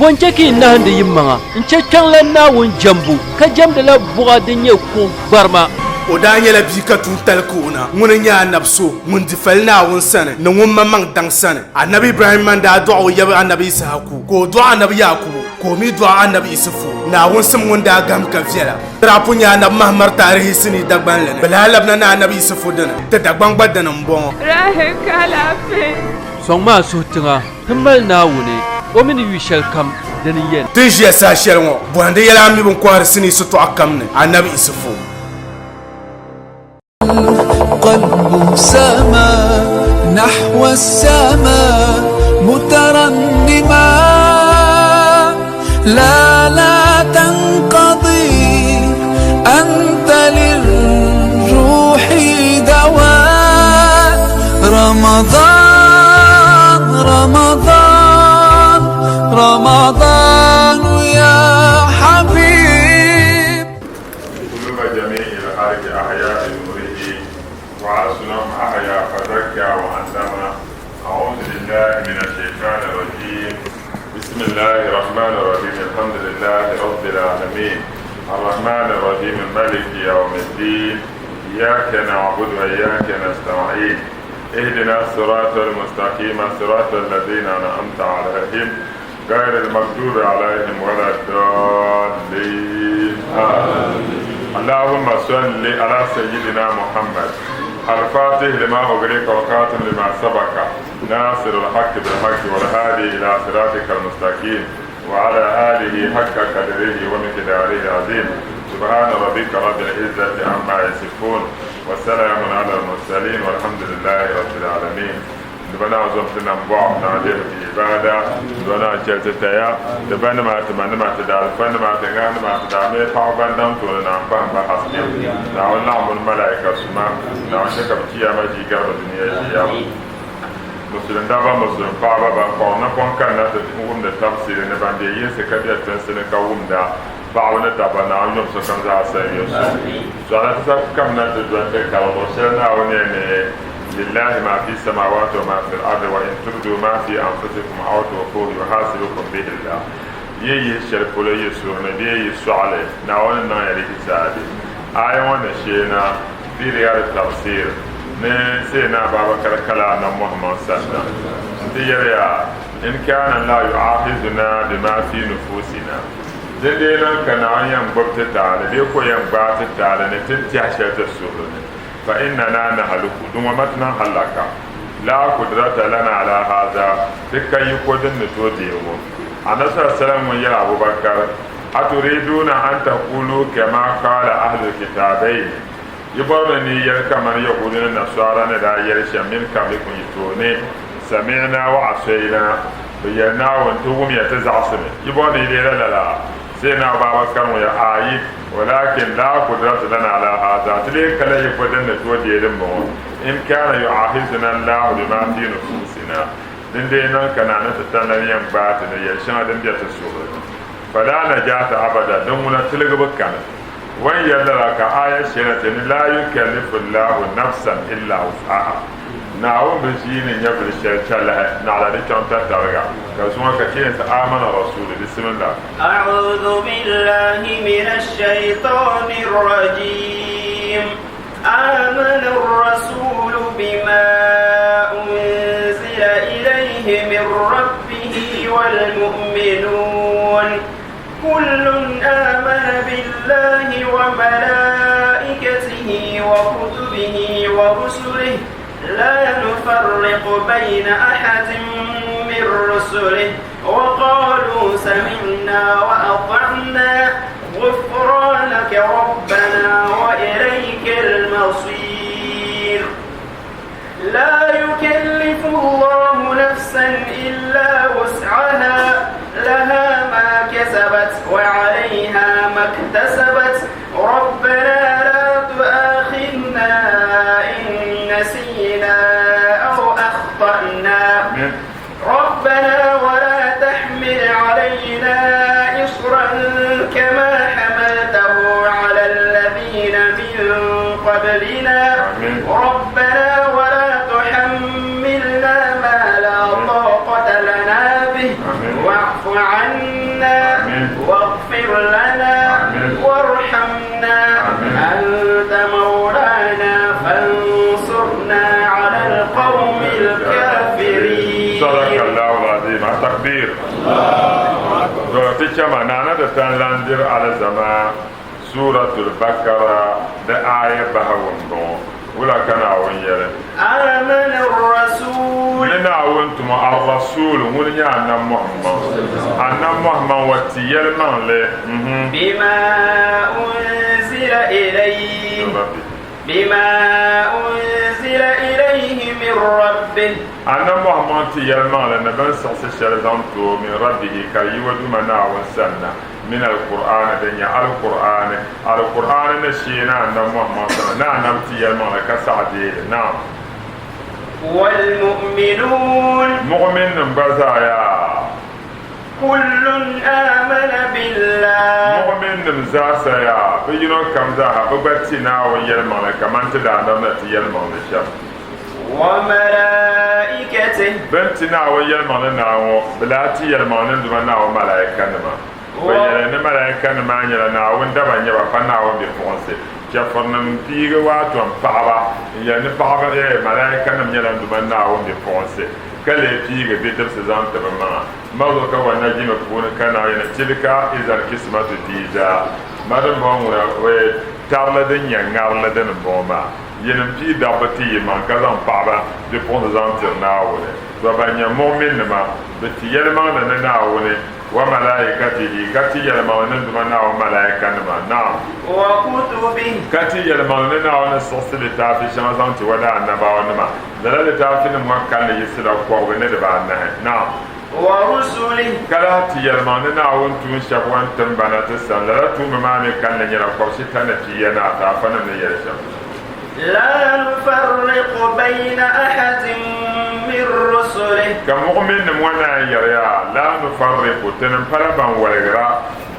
Bɔ n-chɛ ka yi nahindi yimaŋa n-chɛ kpiɔŋlan Naawuni jɛmbu, ka jɛmdila buɣa din nyɛ kuɣ gbarima? O daa nyɛla bia ka tuuntali ka o na. Ŋuni n-nyɛ anabi so ŋun di fali Naawuni sani ni ŋun maŋmaŋ daŋ sani. Anabi Ibrahimma n-daa dɔɣi o yaba anabi Yisahaku, ka o dɔɣi anabi Yaakubu, ka o mi dɔɣi anabi Isufu. Naawuni sim ŋun daa gahim ka viɛla. Di daa pun nyɛ anabi Mahamar taarihi sinii Dagbanli ni. Bɛ lahi labina ni anabi Isufu dini, ti Dagbaŋ gba dini m-bɔŋɔ. Rahi ka alaafee. Sɔŋmi a suhu tiŋa ti mali Naawuni, o mi ni yu shɛlikam dini yɛn. Ti ni ʒiya saha shɛli ŋɔ, bɔhindi yɛla a mi bɛ ni kɔhiri sinii sitɔɣu kam ni, Anabi Isufu. قلب سما نحو السماء مترنما لا لا تنقضي أنت للروح دواء رمضان رمضان رمضان يا حبيب قلوب جميع الخلق أحياء بنوره وألسنهم أحيا فزكى وعلم أعوذ بالله من الشيطان الرجيم بسم الله الرحمن الرحيم الحمد لله رب العالمين الرحمن الرحيم مالك يوم الدين إياك نعبد وإياك نستعين اهدنا الصراط المستقيم صراط الذين أنعمت عليهم غير المغضوب عليهم ولا الضالين اللهم صل على سيدنا محمد الفاتح لما أغلق والخاتم لما سبق ناصر الحق بالحق والهادي إلى صراطك المستقيم وعلى آله حق قدره ومقداره العظيم سبحان ربك رب العزة عما يصفون وسلام على المرسلين والحمد لله رب العالمين Di ba naa zom ti nam bɔɣu naa deemi ti ibaada, di ba naa chɛli ti taya, di ba nima ti ma nima ti daalifa nima ti ŋahi nima ti daa mii paɣaba ban daŋ tooni naan kpahim ba haske. Naawuni laɣimbu ni malaika suma, Naawuni chɛ ka bɛ chiyaama ʒii gari bɛ dunia ʒiya. Musulin dabba musulin paɣaba ban kɔŋ napɔŋ kanna ti wumdi tafsiri ni ban be yinsi ka be tinsi ni ka wumda paɣaba ni dabba Naawuni yom sokam zaa sayiyo suŋ. Zuɣana ti sa kamina ti doli ti kali luɣ shɛli Naawuni ni ni Lillahi ma fi samawati wa ma fil ardi wa in tubdu ma fi anfusikum aw tukhfuhu yuhasibukum bihi llah Yi yihi shɛli polo yi suhu ni bee yi sɔɣi li, Naawuni ni niŋ ya di hisaabi. Aaya ŋɔ ni sheei na fi Riyad Tafsir ni Sayyidina Ababakar kala Annabi Muhammad sani na nti yɛli ya, In kana llahu yu'akhizuna bima fi nufusina Din dii niŋ ka Naawuni yɛn gbubi ti taali bee ka o yɛn gbaai ti taali ni ti ni tɛhi shɛli ti suhuri ni, fa innana nahluku, din ŋɔ ma ti niŋ hallaka, laa kudrata lana ala haza, ti ka yiko din ni tooi deei ŋɔ. Annabi sallallahu alaihi wasallam ŋun yɛli Abu Bakar, Aturiduuna an taqulu kama qala ahlul kitabaini, yi bɔrimi ni yi yɛli kamani Yahuudu ni Nasara ni daa yɛli shɛm min qablikum yi tooni, sami'na wa asayna, bɛ yɛli Naawuni ti wumya ti zaɣisimi, yi bɔri ni yi leela lala? Sayyidina Abubakar ŋun yɛli, Ayi, walakin laa kudrata lana ala haza, ti lee kala yiko din ni tooi deei dimbɔŋɔ, in kana yu'ahizuna Allahu bima fi nufusina, din dee niŋ ka Naa ni ti tani la ni yɛn gbaai ti ni yɛl shɛŋa din be ti suhuri ni. Fala najata abada, din ŋuna tiligibu kani. O ni yɛli lala ka aaya shɛli na ti ni laa yukallifu Allahu nafsan illa wus'aha. Naawuni bi ʒiini nyɛvili shɛli chɛlihi naɣila di chaŋ tatariga ka zuŋɔ ka ti yɛn ti Aamana Rasuuli Bisimillah. A'udhu billahi minash shaytanir rajim Amana ar-rasulu bima unzila ilayhi min rabbihi wal mu'minun Kullun amana billahi wa malaikatihi wa kutubihi wa rusulihi la nufarriqu bayna ahadin min rusulihi wa qalu sami'na wa ata'na ghufranaka rabbana wa ilaykal masir La yukallifu Allahu nafsan illa wus'aha laha ma kasabat wa 'alayha ma iktasabat rabbana la tu'akhidhna in nasina aw akhta'na ربنا ولا تحمل علينا إصرا كما حملته على الذين من قبلنا ربنا ولا تحملنا ما لا طاقة لنا به واعف عنا وارحمنا أنت مولانا فانصرنا على القوم الكافرين. صدق الله العظيم. التكبير. To ti chama naana ti tan lan diri alizama suratul bakara di aya bahagu m-bɔŋɔ. Wula ka Naawuni yɛli? آمن الرسول. Ni Naawuni tumo ar-Rasuul ŋuni nyɛ Annabi Muhammad. Annabi Muhammad wa ti yɛlimaŋli. بما أنزل إليه بما أنزل إليه من ربه. Annabi Muhammad ti yɛlimaŋli ni bɛn siɣisi shɛli zaŋ ti o min rabbihi ka di yi o Duuma Naawuni sanna min al-Qur'ani din nyɛ al-Qur'ani al-Qur'ani ni shee ni Annabi Muhammad sani ni Annabi ti yɛlimaŋli ka saɣi deei li. Naam. والمؤمنون. Muɣuminnim gba zaa yaa. كل آمن بالله. Muɣuminnim zaasa yaa, bɛ yino kam zaaha bɛ gba ti Naawuni yɛlimaŋli kaman ti daadam ni ti yɛlimaŋli shɛm. وملائكته. Bɛ ni ti Naawuni yɛlimaŋli naai ŋɔ, bɛ lahi ti yɛlimaŋli ni Duuma Naawuni malaikanima. Bɛ yɛli ni malaikanima maa nyɛla Naawuni daba n-nyɛ ba, pa Naawuni bipuɣinsi. Chɛfurinim m-piigi waatom paɣiba n-yɛli ni paɣiba, eh, malaikanim nyɛla Duuma Naawuni bipuɣinsi, ka lee piigi bidibisi zaŋ ti bɛ maŋa. Ma zuɣu ka Wannajimi puuni ka Naawuni yɛli, Tilka izan kismatu diiza. Ma dimbɔŋɔ ŋuna, eh, tarili din nyɛ ŋarili dini m-bɔŋɔ maa. Yinim pii dabba ti yi maŋ ka zaŋ paɣiba bipuɣinsi zaŋ tiri Naawuni. Tɔ! Ban nyɛ muɣuminnima, bɛ ti yɛlimaŋli ni Naawuni, wa malaa'ikatihi, ka ti yɛlimaŋli ni Duuma Naawuni malaa'ikanima, naam. Wa kutubihi. Ka ti yɛlimaŋli ni Naawuni ni siɣisi litaafi shɛŋa zaŋ ti o daannabawanima. Lala litaafinim ŋɔ kalinli yiɣisila kɔbigu ni dibaanahi, naam. Wa rusulihi. Ka lahi ti yɛlimaŋli ni Naawuni tuun shɛba ŋɔ n-tim ba na ti sani. Lala tuumba maa mi kalinli nyɛla kɔbishita ni pia ni ata, afanim ni yɛli shɛm. La nufarriqu bayna ahadin min rusulihi. Ka muɣuminnim ŋɔ naan yɛri ya, La nufarriqu, tinim pala ban waligira,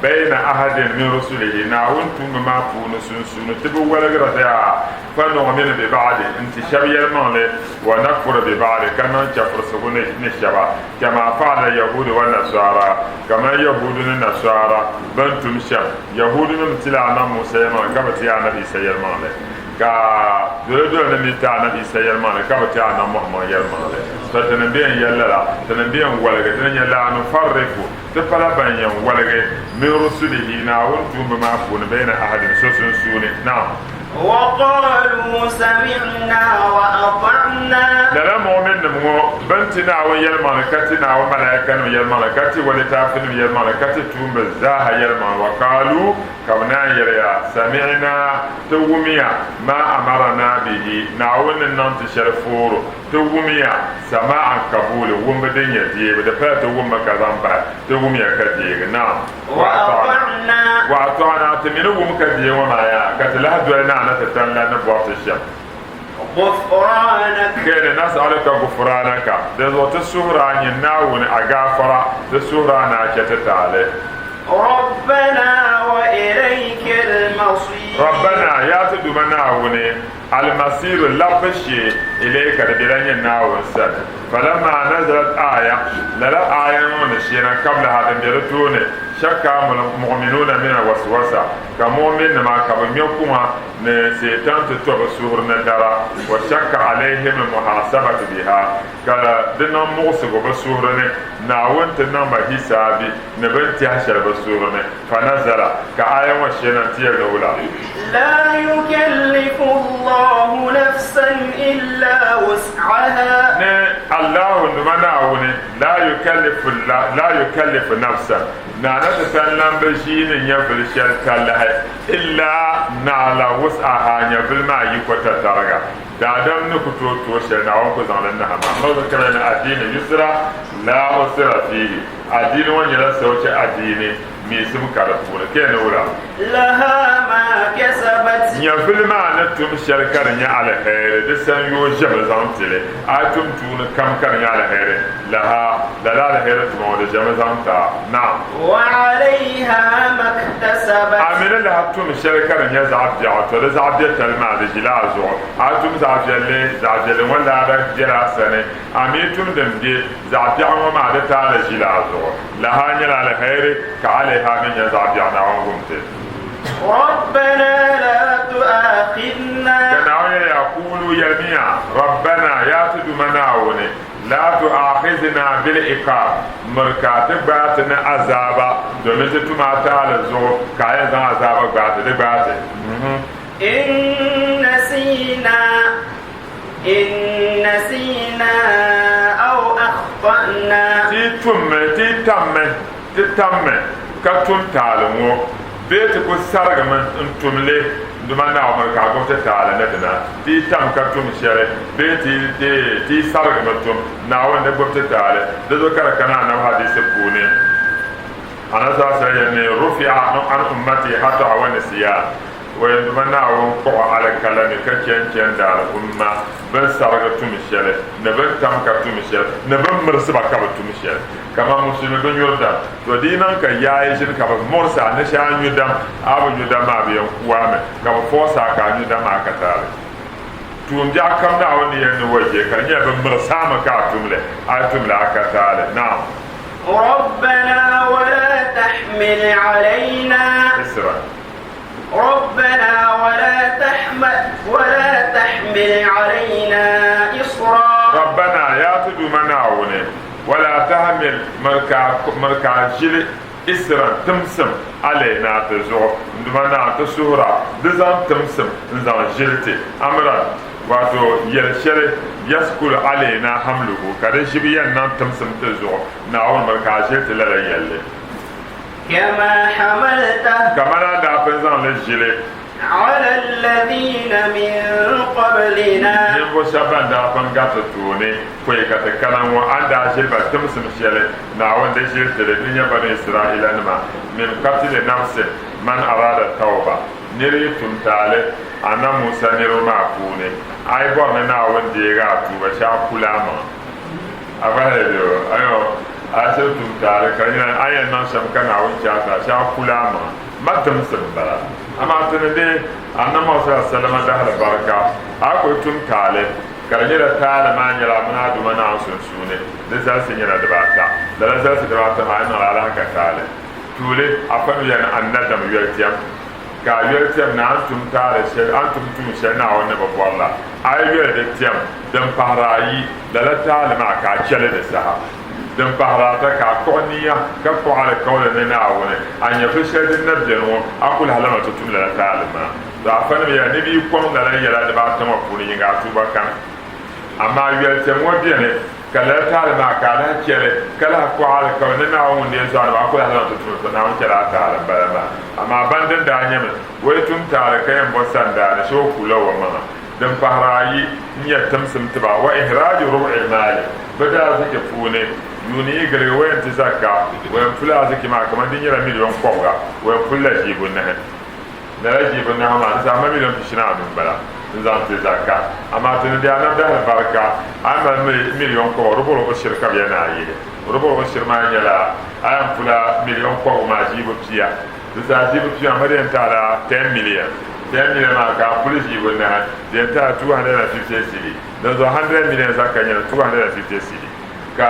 bayna ahadin min rusulihi, Naawuni tuumba maa puuni sunsuuni, ti bi waligira daa, fa nuɣminu bi ba'di, n-ti shɛba yɛlimaŋli, wa nakfuru bi ba'di, ka niŋ chɛfurisigu ni shɛba, kama fa'ala yahuudu wa nasara, kaman Yahuudu ni Nasara bɛn tum shɛm. Yahuudunim tila Anabi Musa yɛlimaŋli ka bi ti Anabi Isa yɛlimaŋli, ka Dolodolo nim mi ti Anabi Isa yɛlimaŋli ka bi ti Anabi Muhammad yɛlimaŋli. Tɔ! Tinim bɛ yɛn yɛli lala, tinim bɛ yɛn woligi, di ni nyɛ, laa nufarriku, ti pala ban yɛn woligi, min rusulihi, Naawuni tuumba maa puuni, bayna ahadin, so sunsuuni. Naam. وقالوا سمعنا وأطعنا. Lala muɣuminnim ŋɔ bɛn ti Naawuni yɛlimaŋli, ka ti Naawuni malaaikanim yɛlimaŋli, ka ti o litaafinim yɛlimaŋli, ka ti tuumba zaaha yɛlimaŋli, waqaaluu, ka bɛ naan yɛli ya, Sami'na, ti wumiya, maa amaranaa bihi, Naawuni ni niŋ ti shɛli fooro, ti wumiya, sama'an kabuuli, wumbu din nyɛ deebu, di pala ti wummi ka zaŋ bahi, ti wumiya ka deegi. Naam. Wa-atɔɣina, ti mi ni wum ka deei ŋɔ maa yaa, ka ti lahi doli Naana ti tani la ni bɔri ti shɛm. Kɛni nas'aluka gufranaka, dinzuɣu ti suhiri a nyin Naawuni a gaafara, ti suhiri a ni a chɛ ti taali. Rabbana, yaa ti Duuma Naawuni, Al-masiru, labbu shee, ilayka, di bela nyin Naawuni sani. Falamma nazalat aaya, lala aaya ŋɔ ni sheena kablaha din be di tooni, shakka muɣuminuuna min alwaswasa, ka muɣuminnima ka bɛ ŋme kuŋa ni Setan ti to bɛ suhuri ni dara, wa shakka alayhim almuhasabatu biha, ka di niŋ muɣisigu bɛ suhuri ni, Naawuni ti niŋ ba hisaabi ni bɛ ni tɛhi shɛli bɛ suhuri ni. Fanazala, ka aaya ŋɔ sheena nti yɛli ni wula? La yukallifu Allahu nafsan illa wus'aha. Ni Allahu Duuma Naawuni, la yukallifu, la yukallifu nafsan, Naana ti tan lan bi ʒiini nyɛvili shɛli talahi, illa naɣila wus'aha, nyɛvili maa yiko tatariga. Daadam ni ku tooi tooi shɛli, Naawuni ku zaŋ li nahi ma. Mali ka bɛ ni adiini yusra la usra fiihi. Adiini ŋɔ nyɛla soochi adiini, miisim ka di puuni. Ka ni wula? Laha ma kasabat. Nyɛvili maa ni tum shɛli ka di nyɛ aliheri, di sanyoo ʒɛmi zaŋ ti li. A yi tum tuuni kam ka di nyɛ aliheri, laha, lala aliheri tuma ŋɔ di ʒɛmi zaŋ ti a. Naam. Wa alayha maktasabat. A mi ni lahi tum shɛli ka di nyɛ zaɣ biɛɣu, to di zaɣ biɛtali maa di ʒila a zuɣu. A yi tum zaɣ viɛlli, zaɣ viɛlli ŋɔ laada bela a sani. A mi tum din be, zaɣ biɛɣu ŋɔ maa di taali ʒila a zuɣu. Laha nyɛla aliheri, ka alayha mi nyɛ zaɣ biɛɣu Naawuni gum ti. ربنا لا تؤاخذنا. Ka Naawuni yɛli ya, Kuulu yɛlimiya, Rabbana, yaa ti Duuma Naawuni, laa tu'aakhizna bil iqaab, miri ka a ti gbaai ti ni azaaba domin ti tum a taali zuɣu, ka a yɛn zaŋ azaaba gbaai ti, di gbaai ti. In nasiina, in nasiina aw akhta'na. Ti tummi, ti tammi, ti tammi ka tum taali ŋɔ, bee ti ku sarigimi n-tum li, Duuma Naawuni miri ka a gbubi ti taali ni dina. Ti yi tam ka tum shɛli bee ti yi sarigimi tum, Naawuni ni gbubi ti taali. Di zuɣu ka di kana Anabi hadiisi puuni, Anabi sallallahu alaihi wasallam yɛli ni, Rufi'a an ummati hata'a wa nisyan, Waya Duuma Naawuni kpuɣi alikalami ka chɛ n-chɛndi al'umma bɛ ni sarigi tum shɛli, ni bɛ ni tam ka tum shɛli, ni bɛ ni mirisi ba ka bɛ tum shɛli. Kaman musulimi bi nyuri dam, to di yi niŋ ka yaai ʒini ka bɛ muɣisi a ni shee a nyu dam, a bi nyu dam maa bɛ yɛn ku a mi, ka bɛ fɔɔsi a ka a nyu dam maa ka taali. Tuumbiɛɣu kam Naawuni ni yɛn ni o je ka di nyɛla bɛ mirisi a mi ka a tum li, a yi tum li a ka taali. Naam. Rabbana wala tahmil alayna. Isra. Rabbana wala tahmil wala tahmil alayna isra. Rabbana, yaa ti Duuma Naawuni, wala tahmil miri ka miri ka a ʒili isran timsim alayna ti zuɣu. N Duuma Naawuni, ti suhir a, di zaŋ timsim n-zaŋ ʒili ti, amran, wato yɛl shɛli yaskulu alayna hamluhu, ka di ʒibu yɛn niŋ timsim ti zuɣu. Naawuni, miri ka a ʒili ti lala yɛlli. Kama hamalta. Kamani a daa pun zaŋ li ʒili. Ala alladhina min qablina. Ninvuɣ shɛba ban daa pun gariti tooni pɔi ka ti kana ŋɔ, a ni daa ʒili ba timsim shɛli, Naawuni di ʒili ti li, di nyɛ Banu Isra'ilanima, min qatli nafsin man arada tawba, nir yi tum taali Annabi Musa niriba maa puuni, a yi bɔri ni Naawuni deegi a tuuba shee a kul a maŋa. A bahi di o, ayo, a shiri tum taali ka nyina a yɛn niŋ shɛm ka Naawuni chɛ a zaa shee a kul a maŋa. Ma timsi m-bala. Amaa ti ni deei Annabi Muhammad sallallahu alaihi wasallam dahalibarika, a kul tum taali ka di nyɛla taali maa nyɛla a mini a Duuma Naawuni sunsuuni di zalisi nyɛla dibaata. Lala zalisi dibaata maa a yi niŋla alahaka taali. Tuuli, afa mi yɛli ni annadam yoli tɛm. Ka a yoli tɛm ni a ni tum taali shɛli, a ni tum tuun shɛli Naawuni ni bi bɔri la, a yi yoli di tɛm din pahiri ayi, lala taali maa ka a chɛ li di saha. Din pahiri ata, ka a kpuɣi nia ka kpuɣi alikauli ni Naawuni, a nyɛvili shɛli din na beni ŋɔ, a ku lahi lana ti tum lala taali maa. To afanim yɛla, ni bɛ yi kɔŋ lala yɛla dibaata ŋɔ puuni yiŋga a tuuba kani. Amaa yoli tɛm ŋɔ beni. Ka lala taali maa ka a lahi chɛ li, ka lahi kɔɣi alikauli ni Naawuni ŋun deei zɔɣu ni a ku lahi zaŋ ti tum so, Naawuni chɛla a taali m-bala maa. Amaa ban din daa nyɛmi, o yi tum taali ka yɛn bo sandaani, shee o kuula o maŋa. Din pahiri ayi n-nyɛ timsim tiba, wa ihraaju rub'il maali, bɛ daariziki puuni, yuuni yi giligi o yɛn ti zakka, o yɛn puli arziki maa kamani di nyɛla miliyon kɔbiga, o yɛn pulila ʒiibunahi. Lala ʒiibunahi maa di saha ma miliyon pishi ni anu m-bala n-zaŋ ti zakka. Amaa ti ni di anabi dahili barika, a ni mali miliyon kɔbiga rubuɣili ushiri ka bɛ yɛn naan yihi. Rubuɣili ushiri maa nyɛla a yɛn pula miliyon kɔbiga maa ʒiibu pia. Di saha ʒiibu pia maa ma di yɛn ti a la 10 million. 10 million maa ka a puli ʒiibunahi, di yɛn ti a 250 cedi. Dinzuɣu 100 million zakka nyɛla 250 cedi. Ka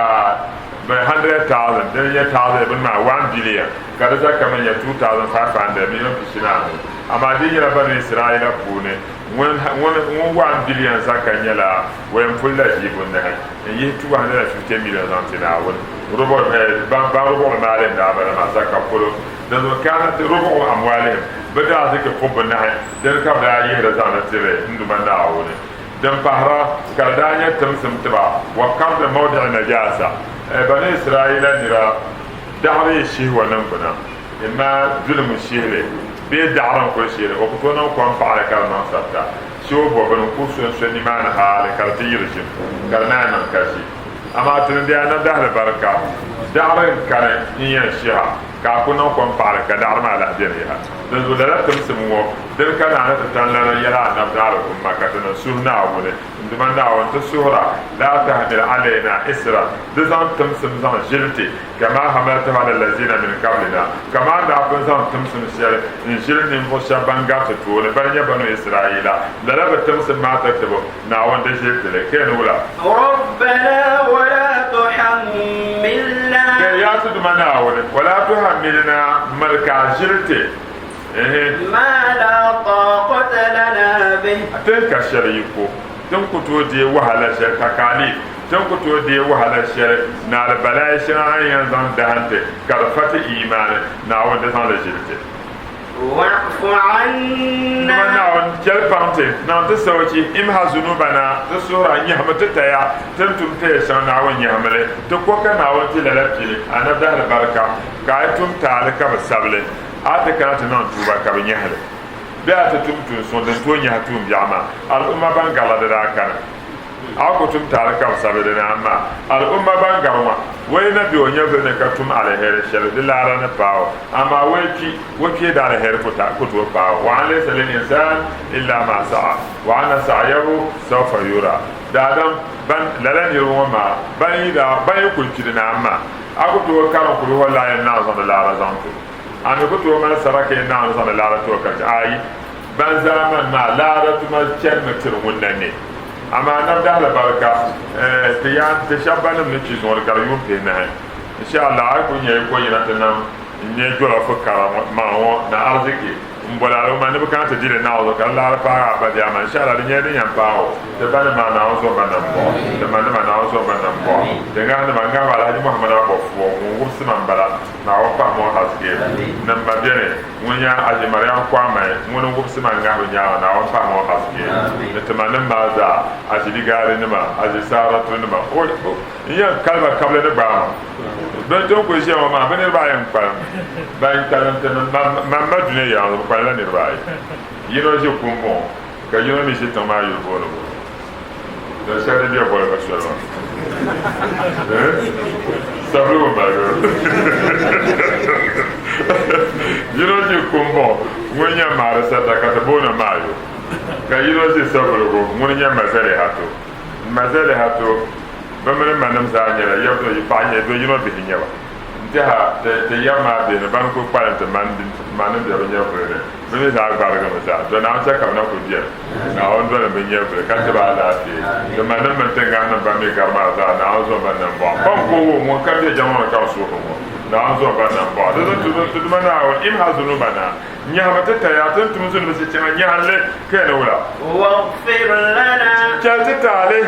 bɛ 100,000 dini nyɛ thousand bini maa 1 billion ka di zakka mi nyɛ 2,500 million pishi ni anu. Amaa di nyɛla Banu Israila puuni ŋun ŋun 1 billion zakka nyɛla o yɛn puli la ʒiibunahi n yihi 250 million zaŋ ti Naawuni rubu ban ban rubuɣu maali n daa bala maa zakka polo. Dinzuɣu kanat rubuɣu amwalihim bɛ daa ziki pubunahi dini ka bɛ daa yihiri zaŋdi tiri n Duuma Naawuni. Din pahira, ka di daa nyɛ timsim ti ba, wa kardi mawdi'i najaasa, Bani Israaila nira daɣiri yi shihi o niŋgbuna, imma dulim n-shihi li bee daɣiri n-kuli shihi li, o ku tooi niŋ kom paɣi li ka di niŋ sabita, shee o bo bini n-ku so n-so nimaani hali ka di ti yiri ʒim, ka di naan niŋ kasi. Amaa ti ni di a nadahili barika, daɣiri n-kani n-yɛn shiha, ka a ku niŋ kom paɣi li ka daɣiri maa lahi beni yaha. Dinzuɣu lala timsim ŋɔ dini ka naa ni ti tan lana yɛli anabi daalikumma ka ti niŋ suhi Naawuni, N Duuma Naawuni, ti suhira, laa tahmil alaina isra, di zaŋ timsim zaŋ ʒili ti, kamaa hamaltahu ala lazina min qablina, kamaa a ni daa pun zaŋ timsim shɛli n-ʒili ninvuɣ shɛba ban gari ti tooni, bana nyɛ Banu Israaila, lala bi timsim maa ti tibu, Naawuni di ʒili ti li. Ka yɛn wula? Rabbana wala tuhammilna. Ka yaa ti Duuma Naawuni, wala tuhammilna, mali ka a ʒili ti. ما لا طاقة لنا به. Tin ka shɛli yiko tin ku tooi deei wahala shɛli takalif tin ku tooi deei wahala shɛli ni alibalayi shɛŋa a ni yɛn zaŋ dahinti ka di fa ti imaani. Naawuni di zaŋ li ʒili ti. واعف عنا. Duuma Naawuni, chɛli paŋ ti, niŋ ti soochi, imha zunubana, ti suhir a nyɛhimi ti taya, ti ni tum taya shɛŋa Naawuni nyɛhimi li, ti ko ka Naawuni ti lala pili, Anabi dahili barika, ka a yi tum taali ka bi sabi li, a ti kana ti niŋ tuuba ka bi nyɛhi li, bee a ti tum tuun suŋ din tooi nyɛhi tuumbiɛɣu maa, al'umma ban garila di daa kana. A ku tum taali ka bi sabi di ni, amaa al'umma ban gari ŋɔ, o yi na be o nyɛvili ni ka tum aliheri shɛli, di laara ni paai o, amaa o yi kpi, o kpee di aliheri ku tooi paai o. Wa an laysa lil insan illa ma sa'a wa anna sa'yahu sawfa yura. Daadam, ban, lala niriba ŋɔ maa, ban yi daa, ban yi kuli kpi di ni, amaa a ku tooi karim kul o la yɛn naan zaŋdi laara zaŋ ti o. A mi ku tooi mali saraka yɛn naan zaŋdi laara ti o ka ti, ayi, ban zaa mani maa laara tuma chanimi tiri ŋun na ne. Amaa nam dahili barika, ti yaan ti shɛba banim ni kpi zuŋɔ di gari yuun pihinahi. Insha Allah a yi kuli nya yi ko yina ti nam n-nyɛ jolɔfu kara ŋɔ maŋa ŋɔ ni ariziki m-boli al'umma ni bɛ kana ti di li Naawuni zuɣu ka di laara paagi a ba bia maa. Insha Allah di nyɛla din yɛn paagi o. Ti ba nima Naawuni zuɣu ba nam bɔɣu. Ti ma nima Naawuni zuɣu ba nam bɔɣu. Ti ŋahi nima ŋahibu Alhaji Muhammad Abɔfuɔ ŋun wubisi ma m-bala. Naawuni pahimi o haske. Ni m ma beni. Ŋun nyɛ Aji Mariam Kwame ŋun n-wubisi ma ŋahibu nyaaŋa, Naawuni pahimi o haske ni ti ma nim maa zaa, Aji Ligaari nima, Aji Saaratu nima, o, o, n yɛn kali ba kabili ni gbaai ma. Bɛ din kuli ʒiya ŋɔ maa, bɛ niriba ayi n-kpalim. Ban kpalim ti ni ma, ma ma dunia yaŋ zuɣu, bɛ kpalimla niriba ayi. Yino ʒi Kumbuŋ ka yino mi ʒi tiŋ maa yuli booni bo. Din shɛli din bɛ boliga soli maa. Sabili ŋɔ mali yino ʒi Kumbuŋ ŋuni nyɛ Maari Sata ka ti booni Maayo ka yino ʒi Savelugu ŋuni nyɛ Mazalihato. Mazalihato bɛ mini manim zaa nyɛla yab do paɣa nyɛ do yino bihi nyɛ ba. N tɛha ti yab maa bihi ni ban kuli kpalim ti manim bɛ bɛ nyɛvuli ni. Bɛ mi zaa gbarigimi zaa, to Naawuni chɛ ka bɛ na kul beni. Naawuni dolim bɛ nyɛvili ka ti ba alaafee. Ti manim mini ti ŋahinim ban mi gari maa zaa, Naawuni zom ba nambɔɣu. Ban ku o ŋun kam be jɛma ŋɔ ni ka bɛ suhiri ŋɔ, Naawuni zom ba nambɔɣu. Di zuɣu ti Duuma Naawuni, imha zunubana, nyɛhimi ti taya, ti ni tum zunubi sichɛŋa nyɛhinli ka ya ni wula? Waghfir lana. Chɛli ti taali.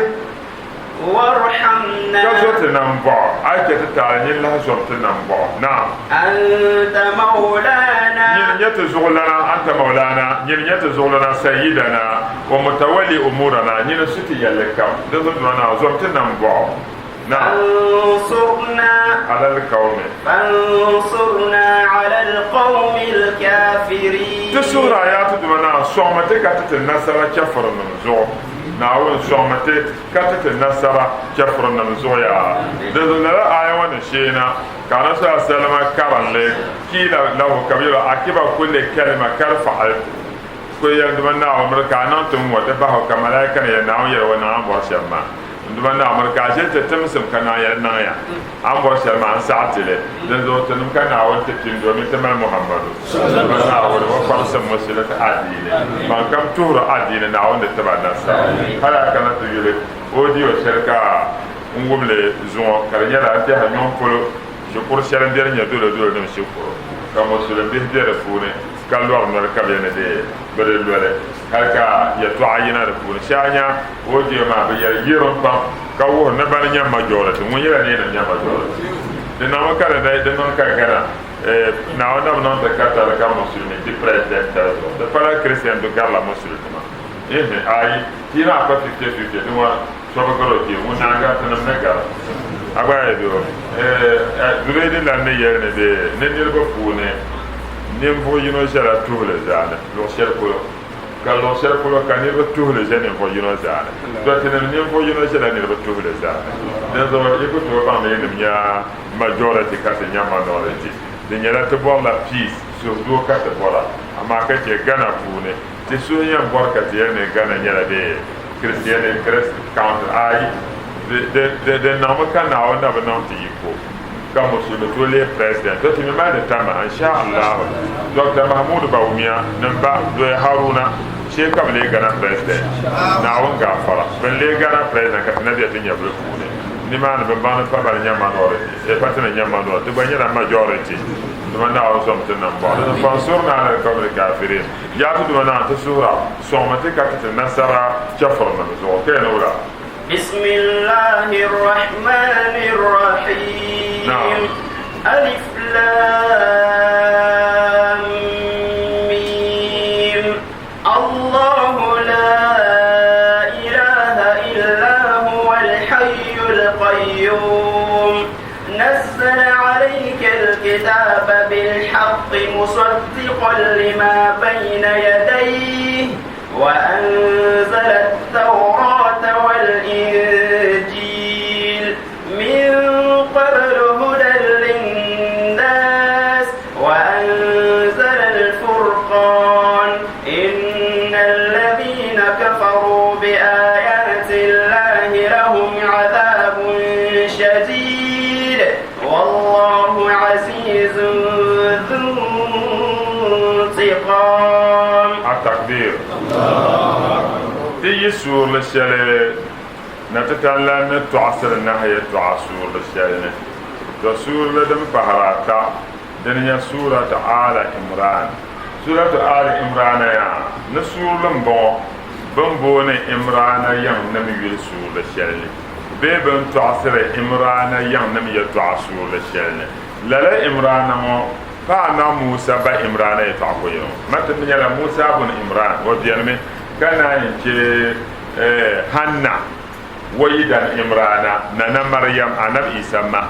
Warhamna. Ka zo ti nambɔɣu, a yi chɛ ti taali, nyin lahi zom ti nambɔɣu. Naam. Anta mawlana. Nyin n-nyɛ ti zuɣulana, anta mawlana, nyin n-nyɛ ti zuɣulana, sayyidana, wa mutawalli umurana, nyin n-su ti yɛlli kam. Dinzuɣu Duuma Naawuni, zom ti nambɔɣu. Naam. Fansurna. Ala al-qawmi. Fansurna ala al-qawmi al-kafirin. Ti suhiri a yaa ti Duuma Naawuni, sɔŋmi ti ka ti ti nasara chɛfurinim zuɣu. Naawuni sɔŋmi ti ka ti ti nasara chɛfurinim zuɣu yaa. Dinzuɣu lala aaya ŋɔ ni sheena ka Anabi sallallahu alaihi wasallam karim li, Kiila lahu ka bɛ yɛl o, Akiba kulli kalima kad fa'altu. Ka o yɛli, N Duuma Naawuni, miri ka a niŋ ti ŋ-ŋɔ ti bahi o ka malaika ni yɛli, Naawuni yɛli o niŋ a ni bɔri shɛm maa. N Duuma Naawuni, miri ka a ʒili ti timsim ka naan yɛli, Niŋya a ni bɔri shɛli maa, n saɣi ti li. Dinzuɣu tinim ka Naawuni ti pini domin ti mali Muhammadu. Duuma Naawuni, o kpaŋsim musulinsi adiini. Ban kam tuhiri adiini, Naawuni di ti ba nasara. Hali a kana ti yuli audio shɛli ka n wum li zuŋɔ ka di nyɛla n tɛha nyɔŋ polo shikuru shɛli m-beni nyɛ dolodolo nim shikuru ka musulim bihi be di puuni ka lɔri noli ka bɛ ni di bi di loli hali ka yɛltɔɣa yina di puuni. Shee a nya audio maa bɛ yɛli yirim pam ka wuhiri ni bani nyɛ majority ŋun yɛla ni yinim nyɛ majority di niŋmi ka di niŋ ka Ghana Naawuni na bi niŋ ti katali ka musulimi di president tali zuɣu di pala Christian bi garila musulinima ehe ayi ti yi naa pa 50-50 di ŋɔ so bi gari o kpee ŋun naa gari tinim ni gari a gba yi do Zubeidi lan ni yɛli ni bee ni niriba puuni ninvuɣ yino ʒɛla tuhili zaani luɣ shɛli polo Ka luɣ shɛli polo ka niriba tuhili ʒe ninvuɣ yino zaani. Dɔtinim ninvuɣ yino ʒela niriba tuhili zaani. Dinzuɣu yi ku tooi baŋ ni yinim nya majority ka ti nya minority. Di nyɛla ti bɔrila peace, suhudoo ka ti bɔra. Amaa ka che Ghana puuni, ti suhu yɛn bɔri ka ti yɛli ni Ghana nyɛla dee Christian country. Aai, di niŋmi ka Naawuni na bi niŋ ti yiko. Ka musulimi tooi leei president to ti mi mali di tama insha Allah Doctor Mahmood Bawumia ni m ba Doya Haruna shee ka bi leei Ghana president Naawuni gaafara bin leei Ghana president ka ti na be ti nyɛvili puuni nimaani bin baŋ ni pa bani nya minority eh pa ti ni nya minority ti gba nyɛla majority. Duuma Naawuni sɔŋmi ti nambɔɣu. Di zuɣu fansurna ala alqawmi alkafirin. Yaa ti Duuma Naawuni, ti suhira, sɔŋmi ti ka ti ti nasara chɛfurinim zuɣu. Ka yɛli wula? بسم الله الرحمن الرحيم نعم. ألف لام ميم الله لا إله إلا هو الحي القيوم نزل عليك الكتاب بالحق مصدقا لما بين يديه وأنزل التوراة والإنجيل من قبل هدى للناس وأنزل الفرقان إن الذين كفروا بآيات الله لهم عذاب شديد والله عزيز ذو انتقام التكبير ti yi suurili shɛli na ti talla ni tɔɣisiri nahi yɛtɔɣa suurili shɛli ni. To suurili din pahiri ata dini nyɛ Suuratu Aali Imraan. Suuratu Aali Imraana yaa ni suurili m-bɔŋɔ bɛ ni booni Imraana yiŋnim yuli suurili shɛli ni bee bɛ ni tɔɣisiri Imraana yiŋnim yɛtɔɣa suurili shɛli ni. Lala Imraana ŋɔ pa Anabi Musa ba Imraana yɛtɔɣa ko yino. Ma ti mi nyɛla Musa bun Imraan, o benimi ka naan yi che Hanna o yidan Imraana, Nana Mariam, Anabi Isa ma.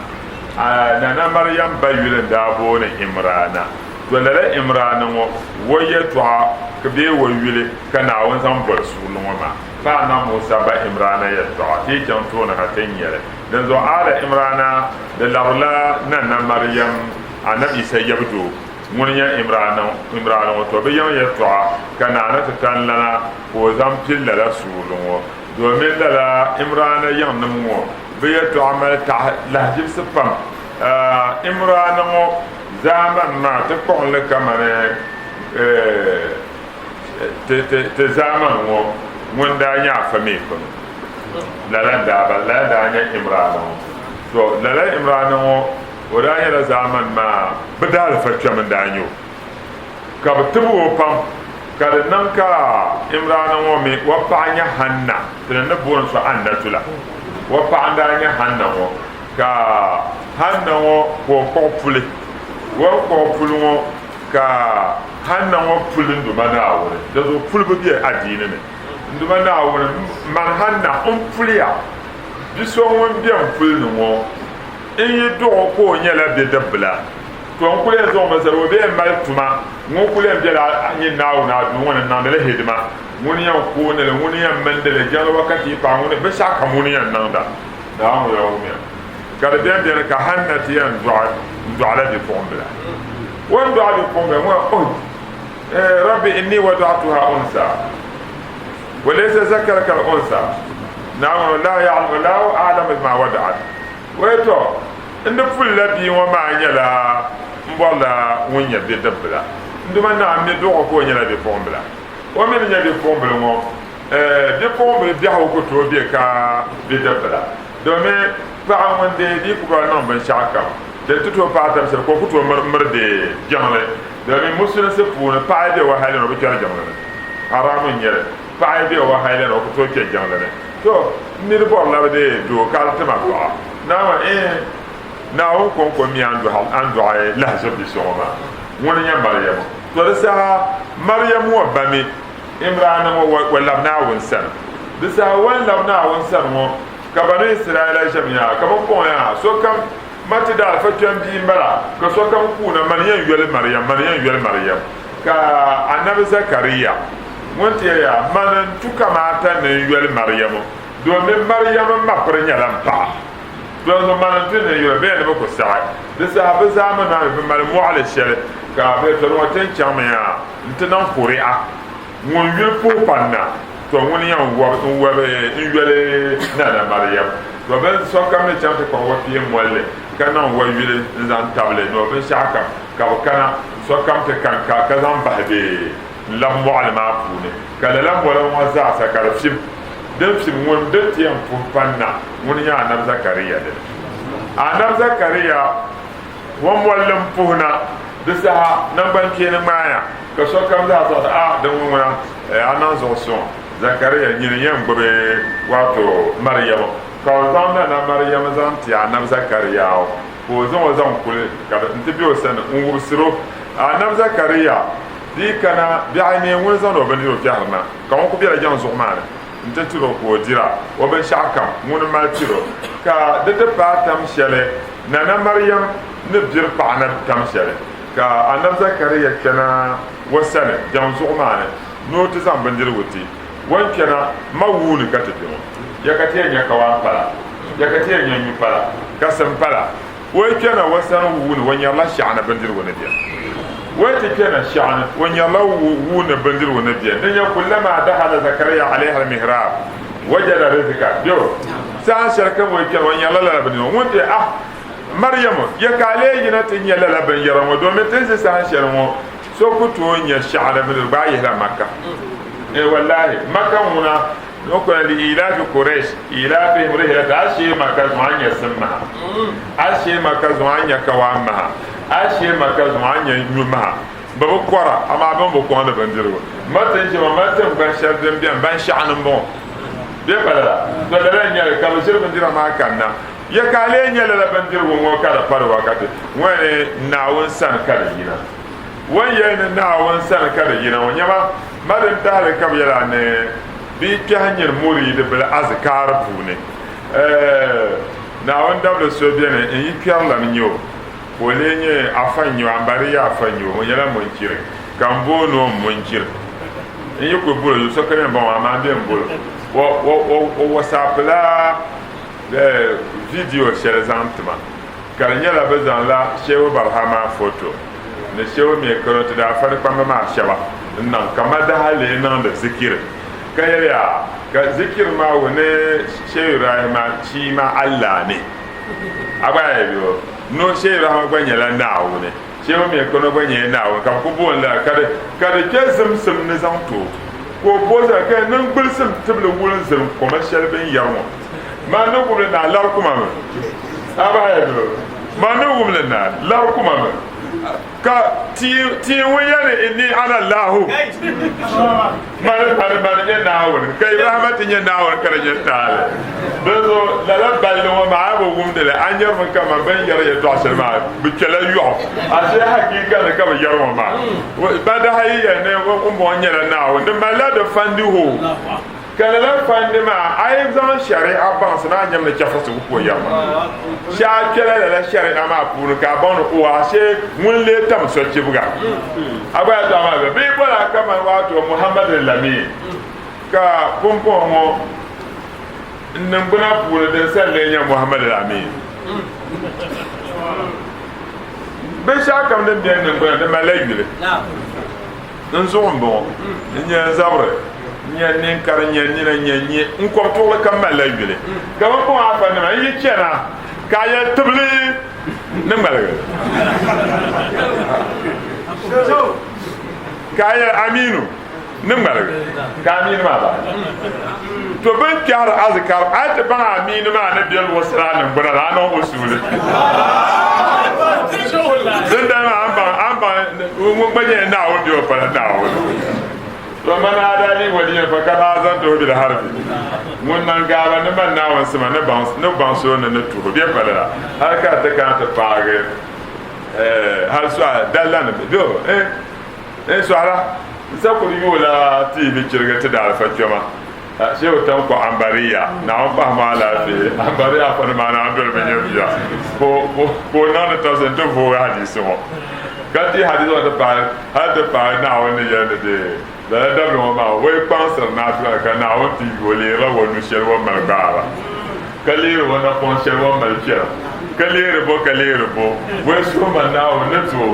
Nana Mariam ba yuli n-daa booni Imraana. To lala Imraana ŋɔ o yɛtɔɣa bee o yuli ka Naawuni zaŋ boli suurili ŋɔ maa. Pa Anabi Musa ba Imraana yɛtɔɣa, ti yi chaŋ tooni ha ti ni nya li. Dinzuɣu Aali Imraana di labirila Nana Mariam Anabi Isa yabidoo ŋun nyɛ Imraana ŋɔ, to bɛ yiŋ yɛtɔɣa ka Naa ni ti tani lana ka o zaŋ pili lala suurili ŋɔ. Domin lala Imraana yiŋnim ŋɔ bɛ yɛtɔɣa mali taɣi lahiʒibisi pam. Imraana ŋɔ zaamani maa ti kpuɣim li kamani ti zaamani ŋɔ ŋun daa nyɛ Afa Meekunu. Lala n-daa bala, lala n-daa nyɛ Imraana ŋɔ. To lala Imraana ŋɔ o daa nyɛla zaamani maa bɛ daalifa kpɛm n-daa nyɛ o, ka bɛ tibi o pam, ka di niŋ ka Imraana ŋɔ mi o paɣa nyɛ Hanna, ti ni ni booni so Annatu la, o paɣa n-daa nyɛ Hanna ŋɔ, ka Hanna ŋɔ ka o kpuɣi puli, o ni kpuɣi puli ŋɔ ka Hanna ŋɔ puli n-Duuma Naawuni, dinzuɣu pulibu be adiini ni. N-Duuma Naawuni, man Hanna m-puliya bi so ŋun be m puli ni ŋɔ. N yi duɣ o ka o nyɛla bidibbila, to n kul yɛn zaŋ o mi zali o bee m-mali tuma. Ŋun kul yɛn bela nyin Naawuni a duu ŋɔ ni n-niŋdi li hidima. Ŋuni yɛn kooni li, ŋuni yɛn mindi li, jiŋli wakati yi paai ŋuni, binshɛɣukam ŋuni yɛn niŋda. Naawuni yaa wumiya. Ka di beni beni ka Hanna ti yɛn dɔɣi n-dɔɣila bipuɣimbila. O ni dɔɣi bipuɣimbila ŋɔ, oh, eh, Rabbi inni wada'tuha unsa wa laysa zakar kal unsa. Naawuni la ya'lamu, la a'lamu bima wada'at. Wei tɔ, n di pulila bia ŋɔ maa nyɛla m bɔrila ŋun nyɛ bidibbila. N Duuma Naa, m mi duɣ o ka o nyɛla bipuɣimbila. O mi ni nyɛ bipuɣimbila ŋɔ, eh, bipuɣimbila biɛhigu ku tooi be ka bidibbila. Domin paɣa ŋun deei di ku bɔri niŋ binshɛɣukam, di ti tooi paai tam shɛli ka o ku tooi miri deei jiŋli. Domin musulinsi puuni paɣa yi be wahala ni o bi kpɛri jiŋli ni. Haramu n-nyɛ li. Paɣa yi be wahala ni o ku tooi kpe jiŋli ni. To, n niri bɔrila bɛ deei doo ka di ti ma paɣa. Naawuni, Iin, Naawuni kɔŋko m-mi a ni dɔɣi lahiʒib bi so ŋɔ maa. Ŋuni n-nyɛ Mariamu. To di saha Mariamu ŋɔ ba mi Imrana ŋɔ wa lab Naawuni sani. Di saha o ni lab Naawuni sani ŋɔ ka Banu Israila ʒemiya ka bɛ kɔŋ ya, Sokam ma ti daalifa kpɛm bia m-bala, ka sokam kuuna, Mani yɛn yoli Mariam, mani yɛn yoli Mariam. Ka Anabi Zakaria ŋun ti yɛli ya, Mani n-tu kamaata ni n yoli Mariamu, domin Mariam m ma piri nyɛla m paɣa. Dinzuɣu mani n-tu ni n yoli bɛ ni bɛ ku saɣi. Di saha bɛ zaa mi naai bɛ mali mɔɣili shɛli ka bɛ tɔri ŋɔ ti ni chaŋmi ya nti niŋ kuri'a. Ŋun yuli puhi panna, tɔ ŋuni yɛn wɔbi n-yoli Nana Mariam. Tɔ bɛ sokam ni chaŋ ti kpuɣi o pii molli ka niŋ o yuli n-zaŋ tabili ni o binshɛɣukam ka bɛ kana sokam ti kan ka ka zaŋ bahi bɛ n-labi mɔɣili maa puuni. Ka lala moli ŋɔ zaasa ka di fim. Din fim ŋun din ti yɛn puhi panna ŋuni nyɛ Anabi Zakaria dini. Anabi Zakaria o molli m-puhi na. Di saha naŋgbankpeeni ŋmaaya ka sokam zaa saɣisi, A din ŋɔ ŋuna, a niŋ zuɣu suŋ, Zakaria, nyini yɛn gbubi wato Mariamu. Ka o zaŋ Nana Mariamu zaŋ ti Anabi Zakariau, ka o zaŋ o zaŋ kuli ka di nti be o sani n-wubisir o. Anabi Zakaria dii kana biɛɣu neei ŋuni zaŋdi o bindirigu kpɛhiri na, ka ŋun kul bela jaŋ zuɣu maa ni nti tir o ka o dira o binshɛɣukam ŋuni mali tir o. Ka di ti paai tam shɛli Nana Mariam ni biri paɣa na tam shɛli, ka Anabi Zakaria kpɛna o sani jaŋ zuɣu maa ni ni o ti zaŋ bindirigu ti o ni kpɛna ma wuuni ka ti kpe ŋɔ. Ya ka ti yɛn nya kawaan pala, ya ka ti yɛn nya nyu pala, ka sim pala. O yi kpɛna o sani wuuni, o nyarila shɛɣu ni bindirigu ni beni. O yi ti kpɛna shɛɣu ni, o nyarila wuuni bindirigu ni beni. Di nyɛ kullama dahala Zakaria alayha al-mihrab wajada rizika. Bɛ saha shɛli kam o yi kpɛna, o nyarila lala bindirigu ŋɔ. Ŋun ti ah Mariamu, ya ka a lee yina ti nya lala binyɛra ŋɔ? Domin ti ni ʒi saha shɛli ŋɔ, so ku tooi nya shɛɣu ni bindirigu gba a yihila Makka. Eh, wallahi, Makka ŋuna ni o kuna li ilaafi Quraysh, ilaafihim rihlata, a shee Makka zuŋɔ a nya sim maha, a shee Makka zuŋɔ a nya kawaan maha, a shee Makka zuŋɔ a nya nyu maha. Bɛ bi kɔra, amaa bɛ mi bi kɔŋdi bindirigu. Ma ti ni ʒe maa, mali tiŋgbani shɛli din beni ban shɛɣu ni m-bɔŋɔ. Bɛ pa lala? To lala n-nyɛ li, ka bɛ ʒiri bindira maa kanna. Ya ka a lee nya lala bindirigu ŋɔ ka di pari wakati ŋɔ ni Naawuni sani ka di yina? O ni yɛli ni Naawuni sani ka di yina ŋɔ, nyama, ma din tahili ka bɛ yɛl a ni bɛ yi kpɛhi nyini muriidi bila azikaari puuni. Ɛɛ, Naawuni dabili so beni n-yi kpɛri la n-nyɛ o, ka o lee nyɛ afa n-nyɛ o, Ambariya afa n-nyɛ o, o nyɛla munkiri, ka m booni o m-munkiri. N yi kuli bol o yuli, sokam yɛn baŋ o, amaa m bee m bol o. O wasaapila vidiyo shɛli zaŋ ti ma, ka di nyɛla bɛ zaŋla Shehu Barhama foto ni Shehu mi Kano ti daa fari kpamba maa shɛba n-niŋ ka madaha lee niŋdi zikiri, ka yɛliya ka zikiri maa wuhi ni Shehu Ibrahima chiima Allah ni. A gba yi bi o no Shehu Ibrahima gba nyɛla Naawuni, Shehu mi Kano gba nyɛla Naawuni, ka bɛ kuli booni lala ka di kpe zimsim ni zaŋ ti o, ka o booi ka niŋgbulisim tibili wulinzirim koma shɛli bɛ ni yɛri ŋɔ. Maa ni wumli naa lari kuma mi. A bahi ya dolo. Maa ni wumli naa lari kuma mi. Ka tia ŋun yɛli inni ana Allahu. Mani mani mani nyɛ Naawuni. Ka Ibrahima ti nyɛ Naawuni ka di nyɛ taali. Dinzuɣu lala balli ŋɔ maa a bi wumdi li a nyarimi kaman bɛ ni yɛri yɛltɔɣa shɛli maa bɛ kpɛla yɔɣu. Ashee hakiika ni ka bɛ yɛri ŋɔ maa. Ba daa yi yɛli ni ŋumbɔŋɔ nyɛla Naawuni di malila di fandi hoo. Ka lala fandi maa, a yi zaŋ shari'a baŋsi maa nyam ni chɛfurisigu ku o yɛri maa. Shee a kpɛla lala shari'a maa puuni ka a baŋ ni o ashee ŋun lee tam sochibiga. A gba yɛltɔɣa maa bɛ bee boli a kamani waato Muhammad Lamin ka pumpɔŋɔ ŋɔ n niŋgbuna puuni din sani lee nyɛ Muhammad Lamin. Binshɛɣu kam din be n niŋgbuna di malila yuli. N zuɣu m-bɔŋɔ, n nyɛ n zabiri, n nyɛ n niŋkari, n nyɛ n nina, n nyɛ n nyee, n kɔbituɣili kam malila yuli. Ka bɛ bɔŋɔ afanima, n yi chana ka a yɛli tibili ni ŋmaligi, ka a yɛli Aminu ni ŋmaligi, ka Aminu maa bahi. To bɛ ni kpɛhiri azikar, a yi ti baŋ Aminu maa ni be luɣ shɛli a niŋgbuna la, a niŋ o suuli. Dindali maa a ni baŋ, a ni baŋ Ŋun gba nyɛla Naawuni bee o pala Naawuni? To man aadaa li waliyan fakad aazantuhu bil harbi. Ŋun niŋ gaaba ni man Naawuni sima ni baŋsi o ni ni tuhi bee pa lala hali ka di ti kana ti paagi hali sɔha dalla ni bɛ o eh sɔhila n sa kuli yoola TV chirigi ti daalifa kpɛma. Shehu Tanko Ambariya, Naawuni pahi ma alaafee, Ambariya afa ni maa naan doli bɛ nyɛviya ka o niŋ di tabisi nti vooi hadiisi ŋɔ. Ka ti hadiisi ŋɔ ti pahi hali ti paai Naawuni ni yɛli ni di lala dabili ŋɔ maa o yi kpaŋsiri naafila ka Naawuni ti yu o leerila o nu shɛli o ni mali gbaara ka leeri o napɔŋ shɛli o ni mali chɛra ka leeri bo ka leeri bo o yi suhi ma Naawuni ni ti o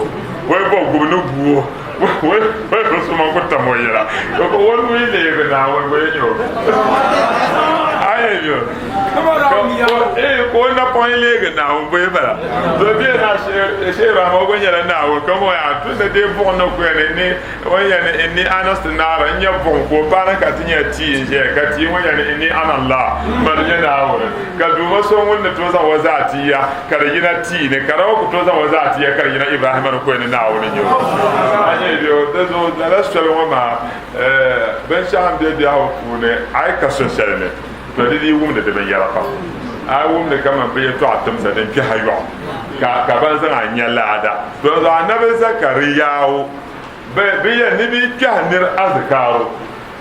o yi bɔ gubu ni gu o. Wai bi suma ku tam o yɛla. O nuu yi leegi Naawuni, wai nyɛ o. Ayi yo. Ka o napɔŋ leegi Naawuni bee bala. To bɛ na Sheikh Ibrahim o gba nyɛla Naawuni ka ŋɔ yaa tun ni dee buɣim na kuya ni ni o yɛli ni inni anastu naara n nyɛ buɣim ka o paana ka ti nyɛ tia n ʒɛya ka tia ŋɔ yɛli ni inni ana Allah mani nyɛ Naawuni ka duuma so ŋun ni tooi zaŋ o zaa ti ya ka di yina tia ni ka di ku tooi zaŋ o zaa ti ya ka di yina Ibrahima ni kuya ni Naawuni nyɛ o. A nyɛ bɛ o di zuɣu lala soli ŋɔ maa Binshɛɣu m-be biɛhigu puuni a yi ka so shɛli ni, to di dii wumdi di binyɛra pam. A yi wumdi kaman bɛ yɛtɔɣa timsa din kpɛhi yɔɣu ka ka ban zaŋ a nya laada. Dinzuɣu Anabi Zakariyau bɛ bi yɛli ni bɛ yi kpɛhi nir azikaaro,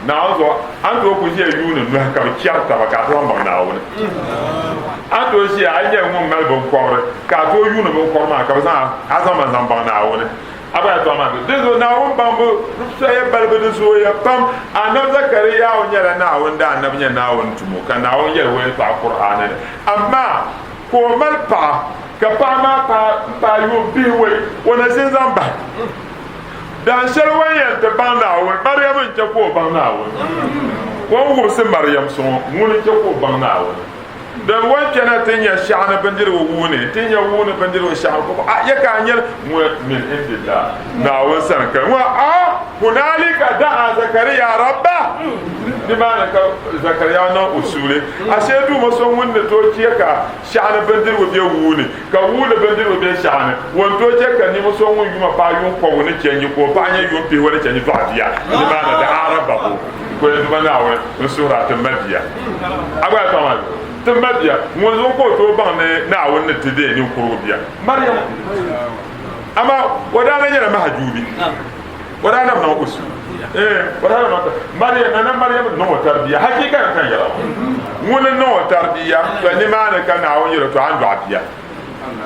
Naawuni zuɣu a ni tooi kuli ʒiya yuuni nuhi ka bɛ chɛri taba ka a ti zaŋ baŋ Naawuni. A ni tooi ʒiya a yi nyɛla ŋun mali binkɔbiri ka a tooi yuuni binkɔbiri maa ka bɛ zaŋ a zaŋ ma zaŋ baŋ Naawuni. A gba yɛtɔɣa maa di zuɣu Naawuni baŋbu soya balibu di zooya pam. Anabi Zakariyahu nyɛla Naawuni daanabi nyɛ Naawuni tumo ka Naawuni yɛli o yɛtɔɣa Kur'aani ni. Amaa ka o mali paɣa ka paɣa maa paai yuun pihiwɔi o na ʒini zaŋ bahi. Daan shɛli o ni yɛn ti baŋ Naawuni, Mariam n-chɛ ka o baŋ Naawuni. O ni wubisi Mariam suŋɔ, ŋuni n-chɛ ka o baŋ Naawuni. Din wan kpɛna ti nya shɛɣu ni bindirigu wuuni, ti nya wuuni bindirigu shɛɣu ko a ya ka a nyɛli ŋɔ min indillah, Naawuni sani ka ŋɔ a hunalika da'a Zakariya rabba, nimaani ka Zakariya niŋ o suuli, ashe Duuma so ŋun ni tooi chɛ ka shɛɣu ni bindirigu be wuuni, ka wuuni bindirigu be shɛɣu ni, ŋun tooi chɛ ka ninvuɣ so ŋun yuma paai yuun kɔbigu ni chɛnji ka o paɣa nyɛ yuun pihiwɔi ni chɛnji dɔɣi bia, nimaani da'a rabbahu. Ko yɛn duba Naawuni n suhiri a ti ma bia. A gba yɛtɔɣa maa zuɣu ti ma bia ŋun zuɣu ka o tooi baŋ ni Naawuni ni ti deei ninkurugu bia Mariama. Amaa o daa na nyɛla mahajuubi. O daa na bi niŋ usu. O daa na niŋ Mariam, Nana Mariam niŋ o tarbiya. Hakika ni ka n yɛra ŋɔ. Ŋuni n niŋ o tarbiya, to nimaani ka Naawuni yɛli to a ni dɔɣi bia.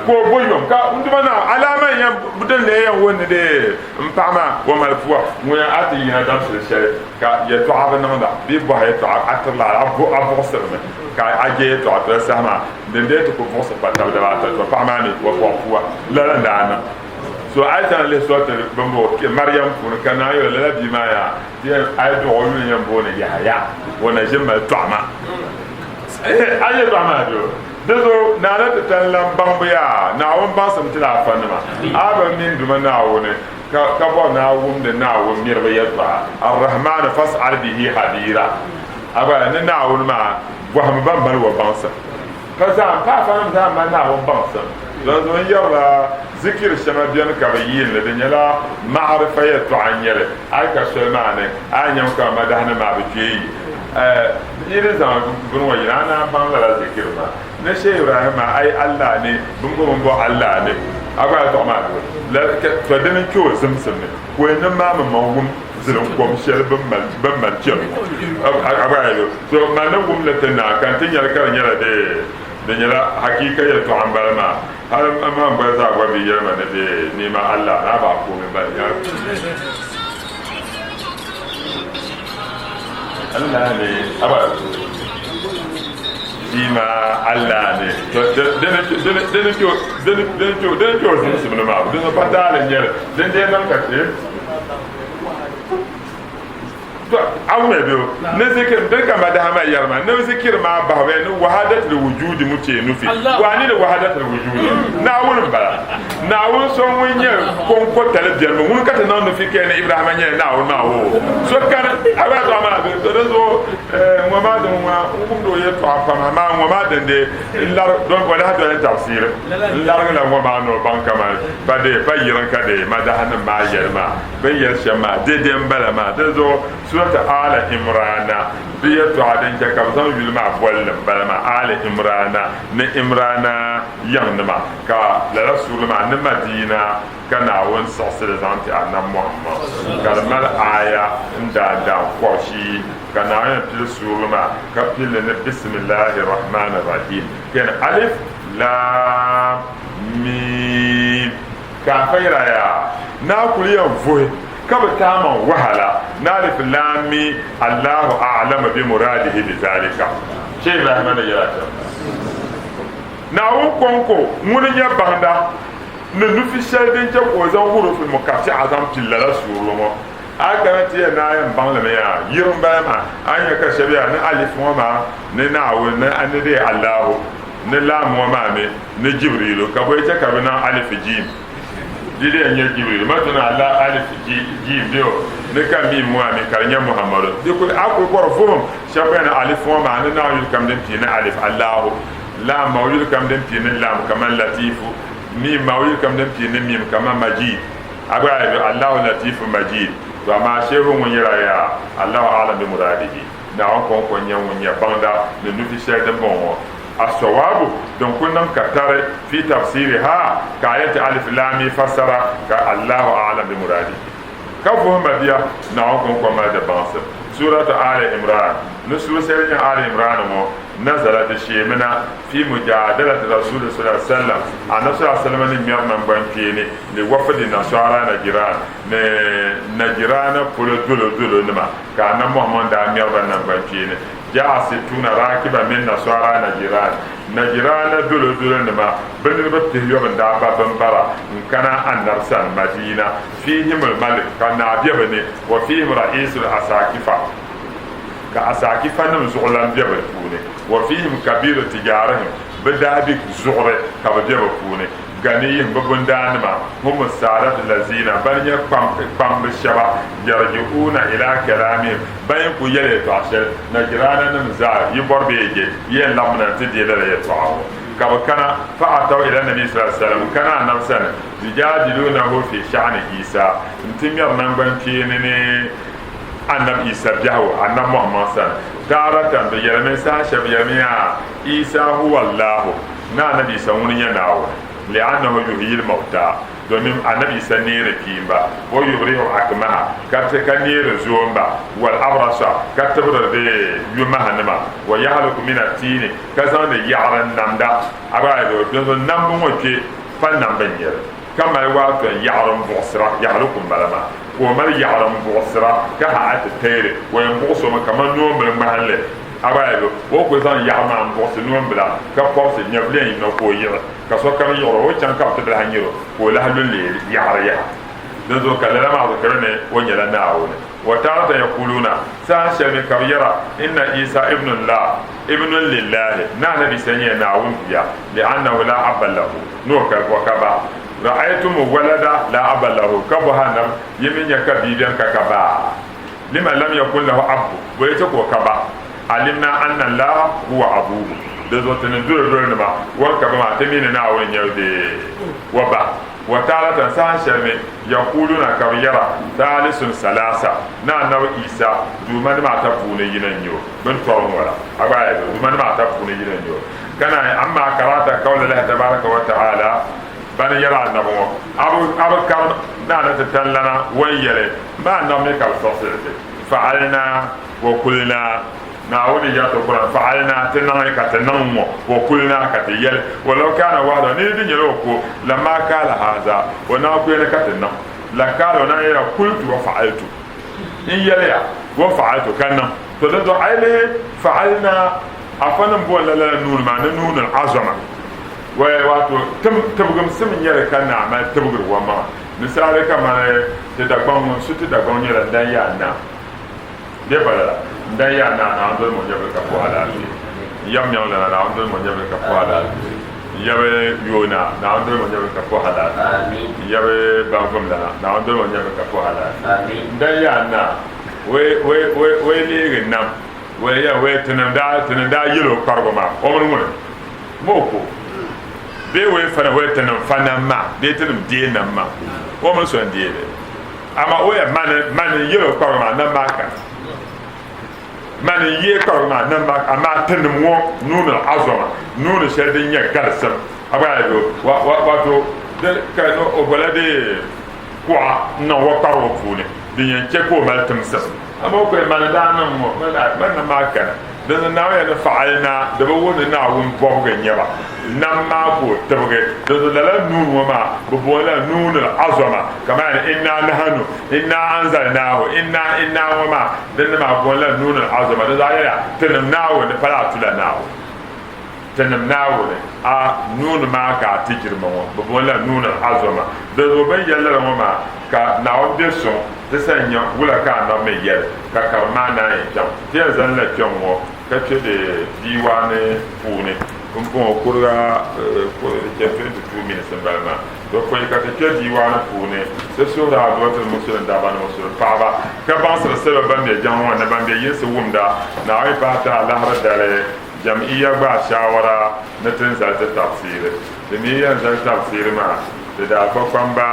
Ka o bo yom ka n duba na alaama n yɛn din lee yɛn wuhi ni dee n paɣa maa o mali pua ŋun yɛn a ti yina dabisili shɛli ka yɛltɔɣa bi niŋda bee bɔhi yɛltɔɣa a tirila a buɣisirimi ka a je yɛltɔɣa tila saha maa din dee ti ku buɣisi pa taba daba ata to paɣa maa mi o kpuɣi pua lala n daa niŋ so a yi kana lihi surati bini Mariam puuni ka naan yɛli lala bia maa yaa ti yɛn a yi dɔɣi o yuli yɛn booni Yahaya o na ʒini mali tɔɣa maa a yɛltɔɣa maa bɛ Di zuɣu Naa ni ti tali lan baŋbu yaa, Naawuni baŋsim tila afanima. A bi mini Duuma Naawuni ka ka bɔri ni a wumdi Naawuni miriba yɛltɔɣa, Ar-Rahmaani fas'al bihi khabiira. A gba ni Naawuni maa bɔhimi ban mali o baŋsim. Ka zaa m-pa afanim zaa mali Naawuni baŋsim. Dinzuɣu n yɛrila zikiri shɛŋa beni ka bɛ yiini li, di nyɛla maɣirifa yɛltɔɣa n-nyɛ li. A yi ka soli maa ni, a yi nyami kaman madahinima maa bi kpe yi. Yi ni zaŋ bini ŋɔ yina, a naan baŋ lala zikiri maa ni Sheikh Ibrahim maa, ayi Allah ni bimbo bimbo Allah ni a gba yɛltɔɣa maa doli la to dini n-kpe o zimsim ni ka o ni maa mi maŋ wum zilinkom shɛli bɛ ni mali chani ŋɔ a gba yɛli so man ni wum li ti naai ka n ti nyɛli ka di nyɛla dee di nyɛla hakiika yɛltɔɣa m-bala maa hali m ma gba zaa gba bi yɛli ma ni dee nima Allah ni a bahi puuni bali yaa. Allah ne aba shi ma Allah ne dini kyo zimsim ni maa dini pa daali nyɛli din dee niŋ ka ti awuna do ni zikir din ka madaha ma yɛri ma ni zikir maa bahi bɛ ni wahadatul wujudi mu che nufi wa ni wahadatul wujudi naawuni n bala Naawuni so ŋun nyɛ kɔŋko tali biɛni mi, ŋuni ka ti niŋ nufi kaya ni Ibrahima nyɛla Naawuni maa o so kani a gba tɔɣa maa di di zuɣu ŋɔ maa din ŋɔ n wumdi o yɛltɔɣa pam amaa ŋɔ maa din di n lari don o lahi doli tafsiri n larigila ŋɔ maa ni o baŋ kaman pa di pa yiriŋ ka di madahinim maa yɛli maa bɛ ni yɛli shɛm maa dɛdɛ m bala maa di zuɣu surati Aali Imrana di yɛltɔɣa din chɛ ka bɛ zaŋ yuli maa boli li m bala maa Aali Imrana ni Imrana yiŋnima, ka lala suurili maa ni Madina ka Naawuni siɣisi li zaŋ ti Annabi Muhammad, ka di mali aaya n-daandaa kɔbishii, ka Naawuni yɛn pili suurili maa ka pili li ni Bisimilahi Rahmani Rahim, ka yɛn Alif Laam Miim, ka afa yɛla yaa, Naa kuli yɛn vuhi ka bi taai man wahala ni Alif Laam Miim, Allahu a'lamu bi muradihi bi zalika. Sheikh Ibrahima ni yɛla shɛm. Naawuni kɔŋko ŋuni n-nyɛ baŋda ni nufi shɛli din chɛ ka o zaŋ hurufi mukati'a zaŋ pili lala suurili ŋɔ. A kana ti yɛn naai n baŋ li mi yaa, yiri m bala maa, a ni nya ka shɛba yaa ni Alif ŋɔ maa ni Naawuni ni a ni deei Allahu ni Laam ŋɔ maa mi ni Jibriilu, ka bɔyi chɛ ka bɛ niŋ Alif Jiim di di yɛn nyɛ Jibriilu ma ti niŋ Allah Alif Jiim bɛ o ni ka Miim ŋɔ maa mi ka di nyɛ Muhammadu. Di kuli a kuli bɔri vuhim shɛba bɛ ni Alif ŋɔ maa ni Naawuni yuli kam din pii ni Alif Allahu, Laam maa o yuli kam din pii ni Laam kaman Latifu, Miim maa o yuli kam din pii ni Miim kaman Majid. A gba yaa bɛ Allahu Latifu Majid, to amaa shehu ŋun yɛra yaa Allahu A'lam bi muradihi, Naawuni kɔŋko n-nyɛ ŋun nyɛ baŋda ni nufi shɛli din bɔŋɔ ŋɔ. As-sawabu, din kuli niŋ ka tari, fi tafsiriha, ka a yɛn ti alif laam mim fassara ka Allahu A'lam bi muradihi. Ka vuhim mabia, Naawuni kɔŋko mali di baŋsim. Suratu Aali Imran, ni suura shɛli din nyɛ Aali Imran ŋɔ, Nazala di sheemina fi mujadalati Rasuli sallallahu alaihi wasallam, Annabi sallallahu alaihi wasallam ni ŋmɛri namgbankpeeni li wafdi Nasara Najiran, ni Najirana polo dolo dolo nima, ka Annabi Muhammad daa ŋmɛri ba namgbankpeeni. Ja'a sittuna rakiban min Nasara Najiran, Najirana dolo dolo nima bɛ niriba pihiyɔbu n-daa ba bimbara n-kana Annabi sani Madina, fihimul malik, ka naa be bɛ ni, wa fihim ra'isul asakifa. Ka asaakifanim zuɣulan be bɛ puuni, wa fihim kabiru tijaarihim, bɛ daabik zuɣuri ka bɛ be bɛ puuni, ganiyihim, bɛ bundaannima, humu saadatu lazina, bana nyɛ kpambi shɛba, yarji'uuna ila kalaamihim, ban yi ku yɛli yɛltɔɣa shɛli, Najiraananim zaa yi bɔri bɛ yi je, yi yɛn labimina nti deei lala yɛltɔɣa ŋɔ. Ka bɛ kana, fa ataw ila nabi sallallahu alaihi wasallam, n-kana Annabi sani, yujaadiluunahu fi sha'ni Isa, nti ŋmɛri namgbankpeeni ni Annabi Isa biɛhigu Annabi Muhammad sani, taaratan bɛ yɛlimi saha shɛli bɛ yɛlimi yaa, Isa huwa Allahu, ni Annabi Isa ŋuni nyɛ Naawuni, li'annahu yuhyil mawta, domin Annabi Isa neeri kpiimba, wa yubri'u akmaha, ka ti ka neeri zoomba, wal abrasa, ka tibiri bɛ yumahanima, wa yahluku mina tiini, ka zaŋdi yaɣiri n-namda, a gba dinzuɣu nambu ŋɔ kpe pa nambu n-nyɛli. Ka mali waato n-yaɣiri m-buɣisira, yaɣili ku m-bala maa, ka o mali yaɣiri m-buɣisira ka ha a ti teeri, o yɛn buɣisi o mi kaman noombil ŋmahinli. A gba yi bi, o ku zaŋ yaɣiri maa m-buɣisi noombila ka pɔbisi nyɛvili yɛn yina ka o yiɣi, ka sokam yiɣir o, o chaŋ ka bɛ ti bi lahi nyar o, ka o lahi lu n-leei yaɣiri yaha. Dinzuɣu ka lala maa zuɣu ka bɛ ni o nyɛla Naawuni. Wa taaratan yaquluuna, saha shɛli mi ka bɛ yɛra, Inna Isa ibnullah, ibnun lillahi, ni Anabi Isa nyɛla Naawuni bia, li'annahu la abba lahu, ni o ka o ka ba. Ra'aytumu walada la abba lahu, ka bɔhi Anabi, yi mi nya ka bia beni ka ka ba? Lima lam yakun lahu abbu, bɔ ya chɛ ka o ka ba? Alimna anna Allaha huwa abuhu, dinzuɣu ti ni dolodolonima wan ka ba maa, ti mi ni Naawuni n-nyɛ bɛ wa ba. Wa taaratan saha shɛli mi, yakuuluna, ka bɛ yɛra, Thaalisun salaasa, ni Annabi Issa, duumanima ata puuni yini n-nyɛ o, bɛ ni tɔri ŋɔ la, a gba ayi bɛ, duumanima ata puuni yini n-nyɛ o. Ka naai, Amma kara'ata kawla Lahi tabaaraka wa ta'ala, bani yɛra Annabi ŋɔ, a bi, a bi karim ni a ni ti tanlana o ni yɛli, Ma Annabi mi ka bɛ siɣisi li ti, Fa'alnaa wa kulnaa. Naawuni yɛri ti Kur'an, Fa'alna, ti niŋ ka ti niŋ ŋ-ŋɔ, wa kulna, ka ti yɛli, walau kana wahdahu, ni di nyɛla o ko, lamma kaala haza, o naai ku yɛli ka ti niŋ, la kaala, o naai yɛliya, kultu wa fa'altu, n yɛliya, wa fa'altu, ka niŋ. To di zuɣu a yi lihi fa'alna, afanim booni la lala nuuni maa ni nuunul azama, wato tibigimsim n-nyɛli ka naa mali tibigiri o maŋa. Misali kamani ti Dagbaŋ ŋun su ti Dagbaŋ nyɛla Ndan Yaa Naa. Bɛ bala la, n dan yaa naa, Naawuni doli mo nyɛvili ka puhi alaafee. N yab Miɛŋlana, Naawuni doli mo nyɛvili ka puhi alaafee. N yab Yoonaa, Naawuni doli mo nyɛvili ka puhi alaafee. N yab Banvumlana, Naawuni doli mo nyɛvili ka puhi alaafee. N dan yaa naa, o yi leegi nam, o yi yɛn, o yi tinim daa, tinim daa yɛl o kparigu maa, o mini ŋuni? Ma o ko. Bee o yi fa nam, o yi tinim fa nam maa, bee tinim deei nam maa, o mini so n-deei li. Amaa o yɛn, mani, mani n-yɛl o kparigu maa, nam maa kani. Mani n-yeei kparigu maa, nam maa kani. Amaa tinim ŋɔ nuuni azɔma, nuuni shɛli din nyɛ galisim, a gba yaa yo, wa, wa, wato, di ka ni o bola di kuɣa n-niŋ o kparigu puuni, din yɛn chɛ ka o mali timsim. Amaa o kuli, mani daa niŋ ŋɔ, mani nam maa kani. Dinzuɣu Naawuni yɛli ni fa'alna, di bi wuhi ni Naawuni bɔbigi n-nyɛ ba, nam maa ka o tibigi. Dinzuɣu lala nuun ŋɔ maa, bɛ booni la nuun al-azama, kamani yɛli inna nahanu, inna anzalnahu, inna, inna ŋɔ maa, din ni maa booni la nuun al-azama. Dinzuɣu a yɛliya, Tinim Naawuni, di pala a tula Naawuni. Tinim Naawuni, a nuun maa ka a ti jilima ŋɔ, bɛ booni la nuun al-azama. Dinzuɣu bɛ ni yɛli lala ŋɔ maa, ka Naawuni be suŋ. Ti sa n-nya wula ka anabi mi yɛli ka karim maa naan yi chaŋ. Ti yɛn zani la kpɛŋ ŋɔ ka kpe di diiwaani puuni. Pumpɔŋɔ kuriga chɛ 22 minutes m-bala maa. To pɔi ka ti kpe diiwaani puuni, ti suhiri adua tiri Musulim dabba ni Musulim paɣaba ka baŋsiri salo ban be jaŋ ŋɔ ni ban be yinsi wumda Naawuni pahi ti alahiri dali Jam'iyya gbaai shaawara ni ti ni zali ti tafsiiri. Ti mi yɛn zali tafsiiri maa, ti daa kpa kpamba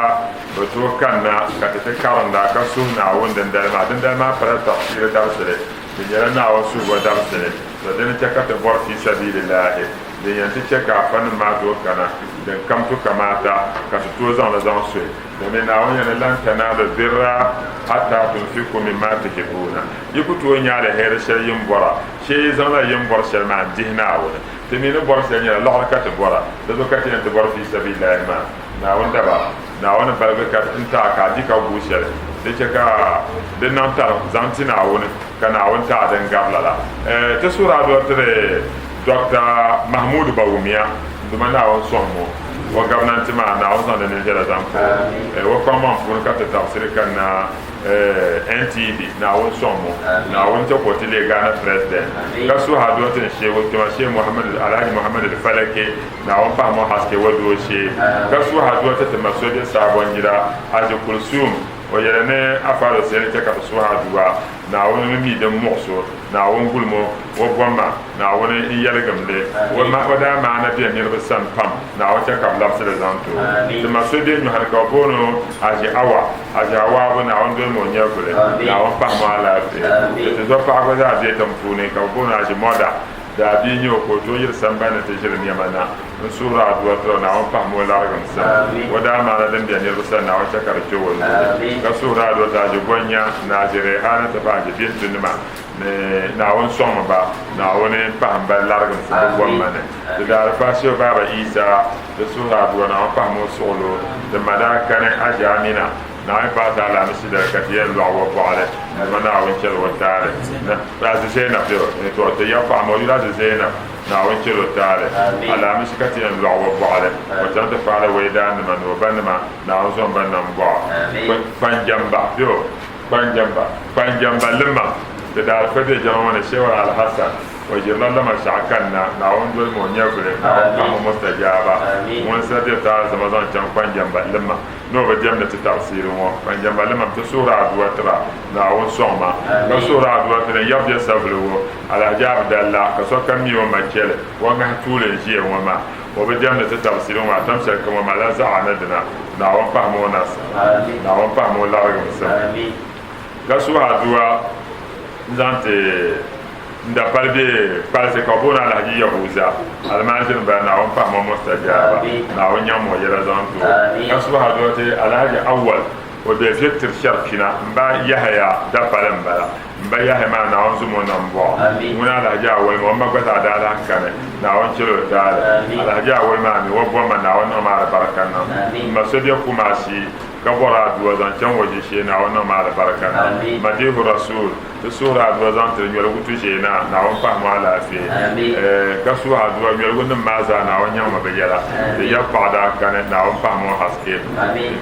bi tooi kanna ka ti ti karinda ka suhi Naawuni dindali maa. Dindali maa pala tafsiiri dabisili, di nyɛla Naawuni suhibu dabisili. To dini chɛ ka ti bɔri fi sabiilillaahi din yɛn ti chɛ ka afanim maa tooi kana din kam tu kamaata ka ti tooi zaŋ li zaŋ suhi. Domin Naawuni yɛli ni, Lan tanaalul birra hatta tunfiku mimma tuhibbuuna. Yi ku tooi nya aliheri shɛli yi ni bɔra, shee yi zaŋla yi ni bɔri shɛli maa n-dihi Naawuni. Ti mi ni bɔri shɛli nyɛla liɣiri ka ti bɔra, di zuɣu ka ti yɛn ti bɔri fi sabiilillaahi maa. Naawuni daba, Naawuni baligi ka n-ti a ka a di ka guui shɛli, di chɛ ka di niŋ tariŋ zaŋ ti Naawuni, ka Naawuni ti a din gari lala. Ti suhiri a doli tiri Doctor Mahmood Bawumia, n Duuma Naawuni sɔŋm o, o gomnanti maa Naawuni zaŋ di ninviɛla zaŋ pa o. O kpaŋmaŋ puuni ka ti taɣisiri kanna NTV, Naawuni sɔŋm o, Naawuni chɛ ka o ti leei Ghana President. Ka suhi a doli ti ni sheegi o kpɛma Sheikh Muhammad Alhaji Muhammad Al-Falake, Naawuni pahim o haske o dooshee. Ka suhi a doli ti ti ma so bɛ Saabɔnjira, Haji Kulsum, o yɛli ni Afa Hussein chɛ ka ti suhi adua, Naawuni mi mi din muɣis o, Naawuni gulim o, o bomma, Naawuni n-yɛligim li, o o daa maana be niriba sani pam, Naawuni chɛ ka bɛ labisi li zaŋ ti o. Ti ma so be nyɔhini ka bɛ booni o Haji Awa, Haji Awaabo, Naawuni dolim o nyɛvuli, Naawuni pahim o alaafee. Ti tizɔpaɣa gba zaa be tiŋ puuni ka bɛ booni o Haji Mɔda, daa bia n-nyɛ o ka o tooi yiri sambani ni ti ʒiri nɛma na. N suhiri adua tiri o, Naawuni pahimi o lariginsim. O daa maana din be niriba sani, Naawuni chɛ ka di kpe o zuɣu. Ka suhiri adua ti Aji Gonya ni Aji Rehana nti pahi Aji Bintunima ni Naawuni sɔŋmi ba, Naawuni pahim ba lariginsim bɛ gomma ni. Di daalifa Shehu Baaba Isa, ti suhiri adua, Naawuni pahimi o suɣilo. Di ma daa kani Aji Amina, Naawuni paai ti Alaamisi dali ka ti yɛn lɔɣi o bɔɣili, dama Naawuni chɛli o taali. Azi Zainab, to ti ya paɣa maa o yuli Azi Zainab. Naawuni chɛl o taali. Alaamisi ka ti yɛn lɔɣi o bɔɣili. O chaŋ ti paala o yidaannima ni o banima, Naawuni zaŋ ba nam bɔɣa. Kpanjamba, bɛ o, kpanjamba, kpanjamba lima. Ti daalifa be jɛma ŋɔ ni, Shewar Alhassan, o ʒirila lama shɛɣu kanna, Naawuni doli ma o nyɛvili, Naawuni paɣim o mustajaaba. Ŋun sa diri ti alizama zaŋ chaŋ kpanjamba lima ni o bi diɛmdi ti tafsiiri ŋɔ. Kpanjamba lima, ti suhiri adua tira, Naawuni sɔŋ ma. Ka suhiri adua tiri n yab bɛ Savelugu. Alhaji Abdallah, ka sokam mi o ma chɛli, o ŋahi tuuli n-ʒiya ŋɔ maa. O bi diɛmdi ti tabisili ŋɔ, atam shɛli kam o malila zaɣa ni dina. Naawuni pahimi o nasara. Naawuni pahimi o lariginsim. Ka suhi adua n-zaŋ ti n dapali bɛ kpalisi ka o booni Alhaji Yahuza, almaajiri m-bala, Naawuni pahimi o mustajaaba. Naawuni nyaŋmi o yɛla zaŋ ti o. Ka suhi adua ti Alhaji Awal, o be Victory Shɛrifina, m ba Yahaya dapali m-bala. M ba Yahaya maa, Naawuni zom o nambɔɣu. Ŋuna Alhaji Awali maa, o ma gba zaa daa lahi kani, Naawuni chɛl o taali. Alhaji Awali maa mi, o bɔmma, Naawuni niŋmi alibarika niŋ. M ma so be Kumasi ka bɔri adua zaŋ chaŋ o ʒiishee, Naawuni niŋmi alibarika niŋ. Madihu Rasul, ti suhiri adua zaŋ tiri Nyoligu Tuʒeenaa, Naawuni pahimi o alaafee. Ka suhi adua Nyoligu nim maa zaa, Naawuni nyaŋmi bɛ yɛla. Ti yab paɣa daa kani, Naawuni pahimi o haske.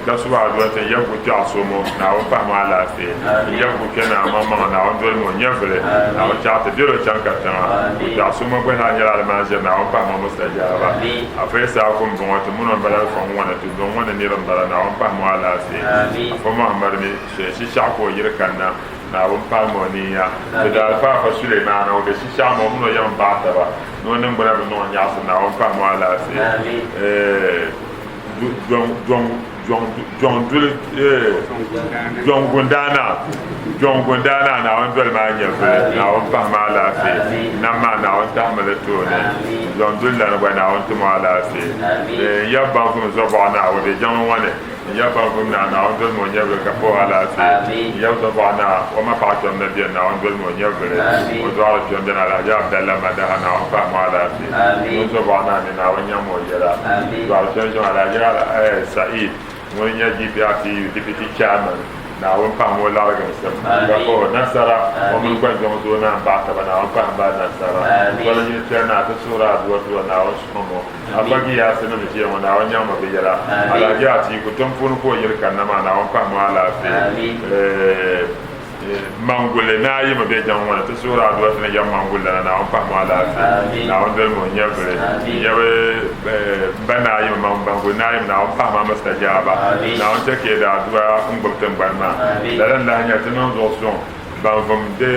Ka suhi adua ti yab Gukpɛɣu Somo, Naawuni pahimi o alaafee. Yab Gukpɛ Naa maŋmaŋa, Naawuni dolimi o nyɛvili. Naawuni chaɣ ti bɛl o chaŋ katiŋa. Gukpɛɣu Somo gba zaa nyɛla alimaanʒiri, Naawuni pahimi o mustajaaba. Afa Issahaku m-bɔŋɔ, ti mini o m-bala Alfa ŋɔ ni, ti dɔŋ ŋɔ ni nir m-bala, Naawuni pahimi o alaafee. Afa Muhammad mi, Shishɛɣu ka o yiri kanna, Naawuni pahimi o ninya. Ti daa fa Afa Sulemana, o be Shishɛɣu maa, o mini o yɛm m-baɣi taba, ni o niŋgbuna bi niŋ o nyaɣisim, Naawuni pahimi o alaafee. Jɔŋgundaana Naawuni doli maa nyɛvili, Naawuni pahi ma alaafee, nam maa Naawuni tahimi li tooni, Jɔŋduli lani gba Naawuni ti ma alaafee. N yab Banvum Zɔbɔɣu Naa o be jiŋli ŋɔ ni, n yab Banvum Naa Naawuni doli ma o nyɛvili ka pa o alaafee, n yab Zɔbɔɣu Naa o ma paɣa kpɛm na beni Naawuni doli ma o nyɛvili, o dɔɣiri kpɛm beni Alhaji Abdallah Madaha Naawuni pahi ma alaafee, ŋun Zɔbɔɣu Naa mi Naawuni nyaŋ ma o yɛla. Dɔɣiri kpɛm ʒiɛm Alhaji Sa'id ŋuni n-nyɛ GPRTU Deputy Chairman. Naawuni pahimi o lariginsim ka pahi o nasara, o mini Gbanjɔŋ Zoo Naa m-baɣi taba, Naawuni pahimi ba nasara. Tɔla nyini Kpɛri Naa ti suhiri a dua tura, Naawuni suhim o. Abba Giyaasi nim ʒiya ŋɔ, Naawuni nyaŋmi bɛ yɛla. Alhaji Atiku, tiŋ puuni ka o yili kanna maa, Naawuni pahimi o alaafee. Manguli Naa yi mi be jaŋ ŋɔ ni, ti suhiri a dua ti ni yɛm Manguli lana, Naawuni pahimi o alaafee. Naawuni dolimi o nyɛvili. N-yɛbi ba Naa yi mi Manguli Naa yi mi, Naawuni pahimi a mustajaaba. Naawuni chɛ ka yi daa dua n-gbubi tiŋgbani maa. Lala n-lahi nyɛli ti niŋ zuɣu suŋ ban vum de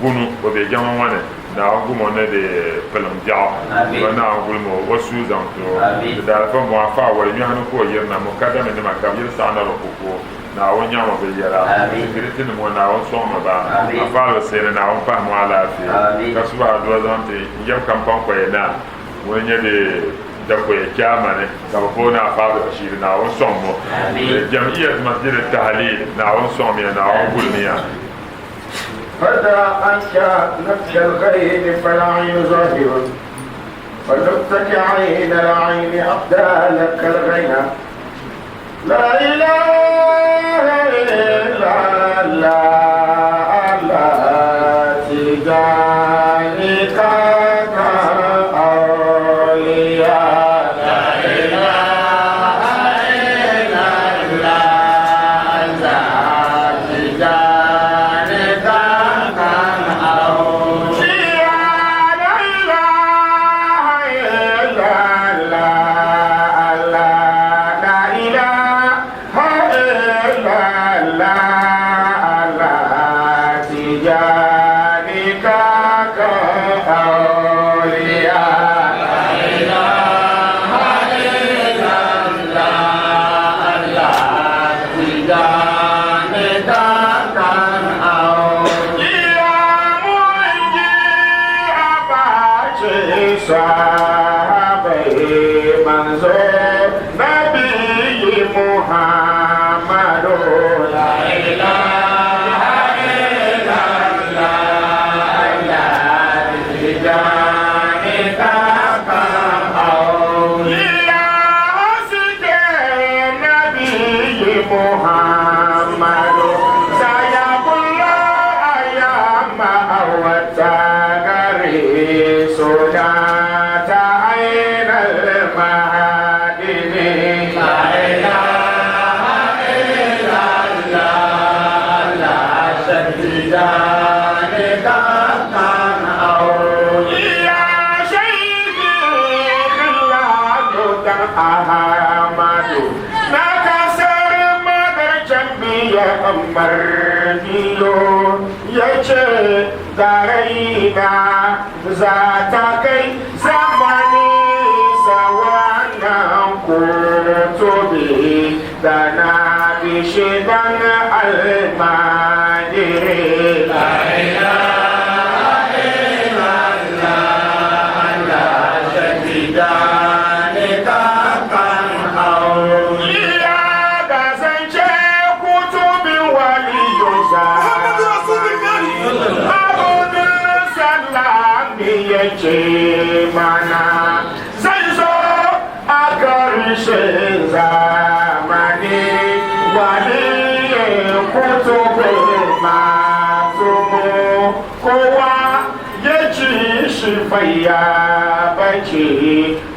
gunu o be jaŋ ŋɔ ni. Naawuni gum o ni di piliŋ biɛɣu. Dama Naawuni gulim o, o suhu zaŋ ti o. Di daalifa m-bɔŋɔ, afa awali nyɔhi ni ka o yirina, mukaddaminima ka bɛ yiri saɣinari o kuko. Naawuni nyaŋ o bɛ yɛla. Sikiritinim ŋɔ, Naawuni sɔŋmi ba. Afa Aluseni, Naawuni pahimi o alaafee. Ka suhi adua zaŋ ti n yab Kampaŋkɔya Naa ŋun nyɛ di Dakoya Chaamani ka bɛ booni Afa Abdurashiid, Naawuni sɔŋmi o. Jam'iyyat Masjid Tahleel, Naawuni sɔŋmiya, Naawuni gulimiya. فدع عنك نفس الغين فالعين ظاهر فنبتك عين العين أبدى لك الغنى لا إله إلا الله لا تجاني أولياء لا إله إلا الله لا تجاني أولياء لا إله إلا الله لا إله إلا الله لا تجاني أولياء لا إله إلا الله لا تجاني أولياء منجي أباشي صحابي منزور نبي محمد لا إله إلا الله لا تجاني أولياء نبي محمد سيقول أيام وتغري سنة عين المهادن لا إله إلا الله لا شهيدان كان أولياء شيخي خلاد أحمد نكسر مدر جنبي مرجيو yace da raina za ta kai zamani sawanan kutubi da na bi shidan almajiri la ilaha illallah la shahidani kakan auliya da zance kutubin waliyunsa Abdul Salami ya ce mana zai zo a ƙarshen zamani waliyin kutubin masu mu kowa ya ci shi faya bace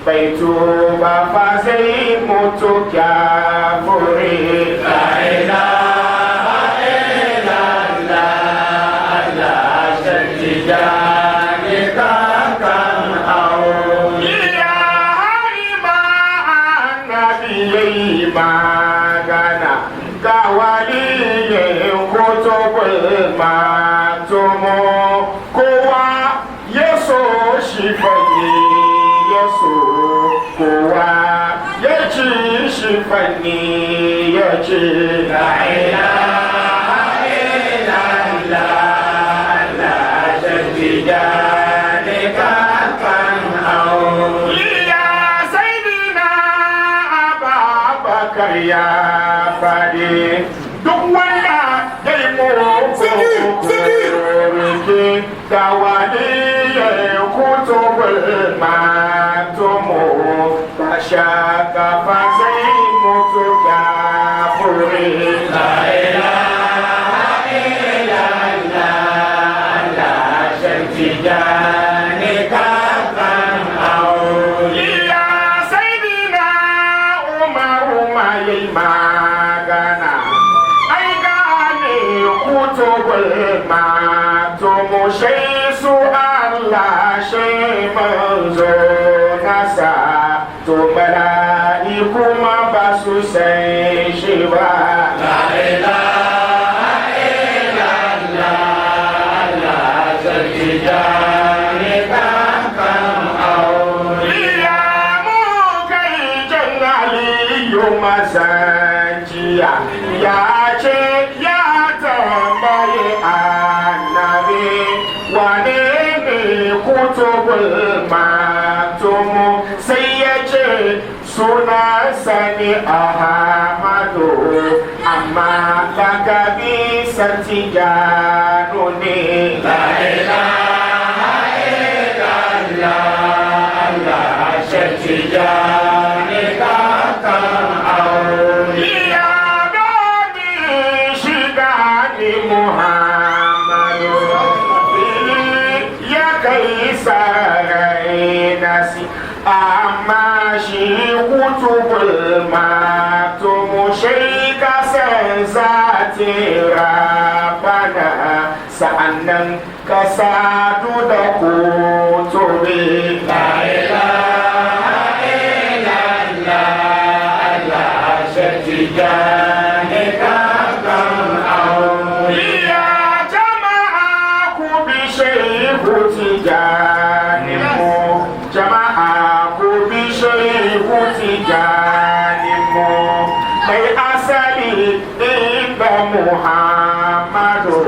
bai tuba fa zai mutu kyafuri la ilaha illallah la shahidani kakan auliya har ma annabi yayi magana ga waliyin kutubul matumu kowa ya so shi fanni ya so kowa ya ci shi fanni ya ci la ilaha illallah la shahidani kakan auliya sayyidina Abubakar ya faɗi duk wanda ya yi muku da waliyin kutubul matumu ba shaka fa zai mutu kafuri la ilaha Tijani kakan auliya Sayyidina Umaru mai magana ai gane kutubul matumu shai su Allah shai manzo nasa to mala'iku ma ba su san shi ba la ilaha illallah Allah Tijani kakan auliya mu kai jan Aliyu mazanjiya ya ce ya tambaye annabi wane ne kutubul matumu sai ya ce sunansa ne Ahmadu amma lakabi Tijani ne la ilaha illallah Allah Tijani kakan auliya domin shiga ni Muhammadu ya kai sarai nasi amma shi kutubul matumu shi kasan zati rabbana sa'annan ka sadu da kutubi la ilaha illallah Allah Tijani kakan auliya jama'a ku bi shehu Tijani mu jama'a ku bi shehu Tijani mu mai asali inda Muhammadu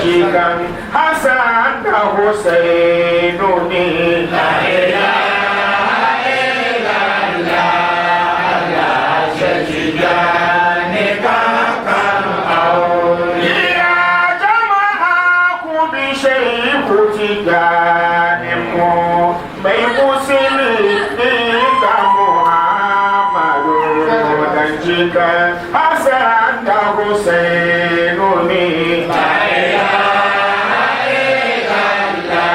jikan Hassan da Husainu ne la ilaha illallah Allah Tijani kakan auliya jama'a ku bi shehu Tijani mu mai usuli inda Muhammadu dan jikan Hassan da Husainu ne la ilaha illallah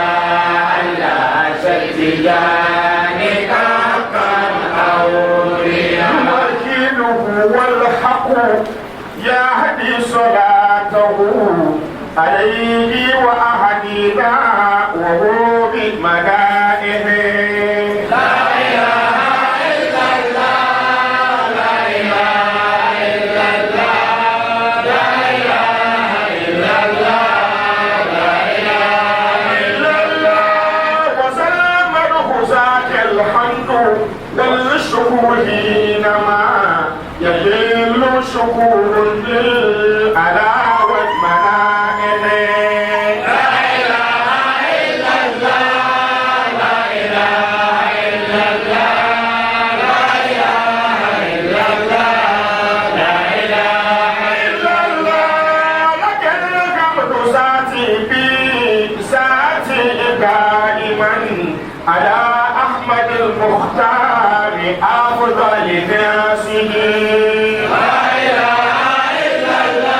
Allah Tijani kakan auliya وكيله والحق يهدي صلاته عليه وأهدينا وهو بمدائه لا إله إلا الله لا إله إلا الله لا إله إلا الله لا إله إلا الله وسلم ذاك الحمد والشكر حينما يحل شكر للألا والمنائل لا إله إلا الله لا إله إلا الله لا إله إلا الله لا إله إلا الله لك الحمد ذاتي بذاتي دائما على أحمد المختار أفضل ناسه لا إله إلا الله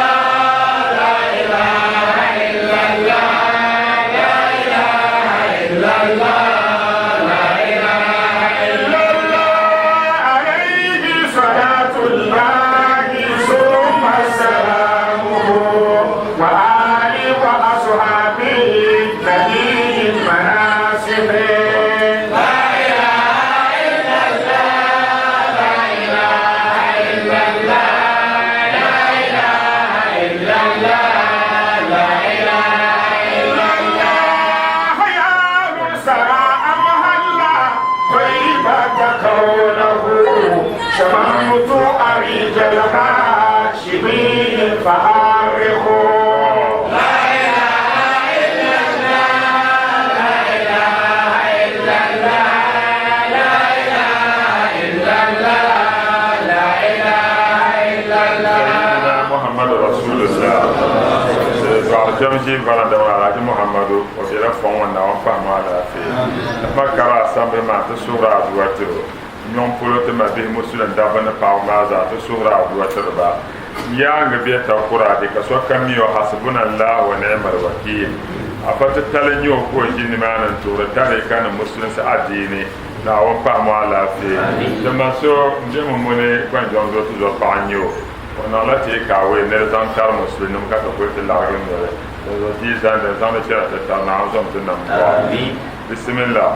لا إله إلا الله لا إله إلا الله لا إله إلا الله عليه صلاة الله ثم سلامه وآله وأصحابه نبي المناسب لا إله إلا الله لا إله إلا الله لا إله إلا الله لا إله إلا الله خيال سرى أمهلا طيبة كونه شممت أريج الهاشمي فأرخ لا إله إلا الله لا إله إلا الله لا إله إلا الله لا إله إلا الله Sayyidina Muhammadu Rasulullah Dɔɣiri kpɛm ʒi varanda ŋɔ Alhaji Muhammadu o bela fɔŋ ŋɔ Naawuni pahimi alaafee ti pa kari asambili maa ti suhiri adua tiri o nyɔŋ polo ti ma bihi musulim dabba ni paɣaba maa zaa ti suhiri adua tiri ba yaaŋgi be takura di ka sokam mi o hasibunallahu wa ni'mal wakil. Afa titali n-nyɛ o ka o ʒi nimaani n-tuhiri tariika ni musulinsi adiini. Naawuni pahim o alaafee. Ti ma so m-be Mumuni Gbanjɔŋ zuɣu tizɔpaɣa n-nyɛ o. O niŋla takeaway ni di zaŋ tari musulinima ka ti kuli ti larigi noli. Dinzuɣu ti yi zani din zaŋdi chana ti tari Naawuni zom ti nam bɔɣu. Bisimillah.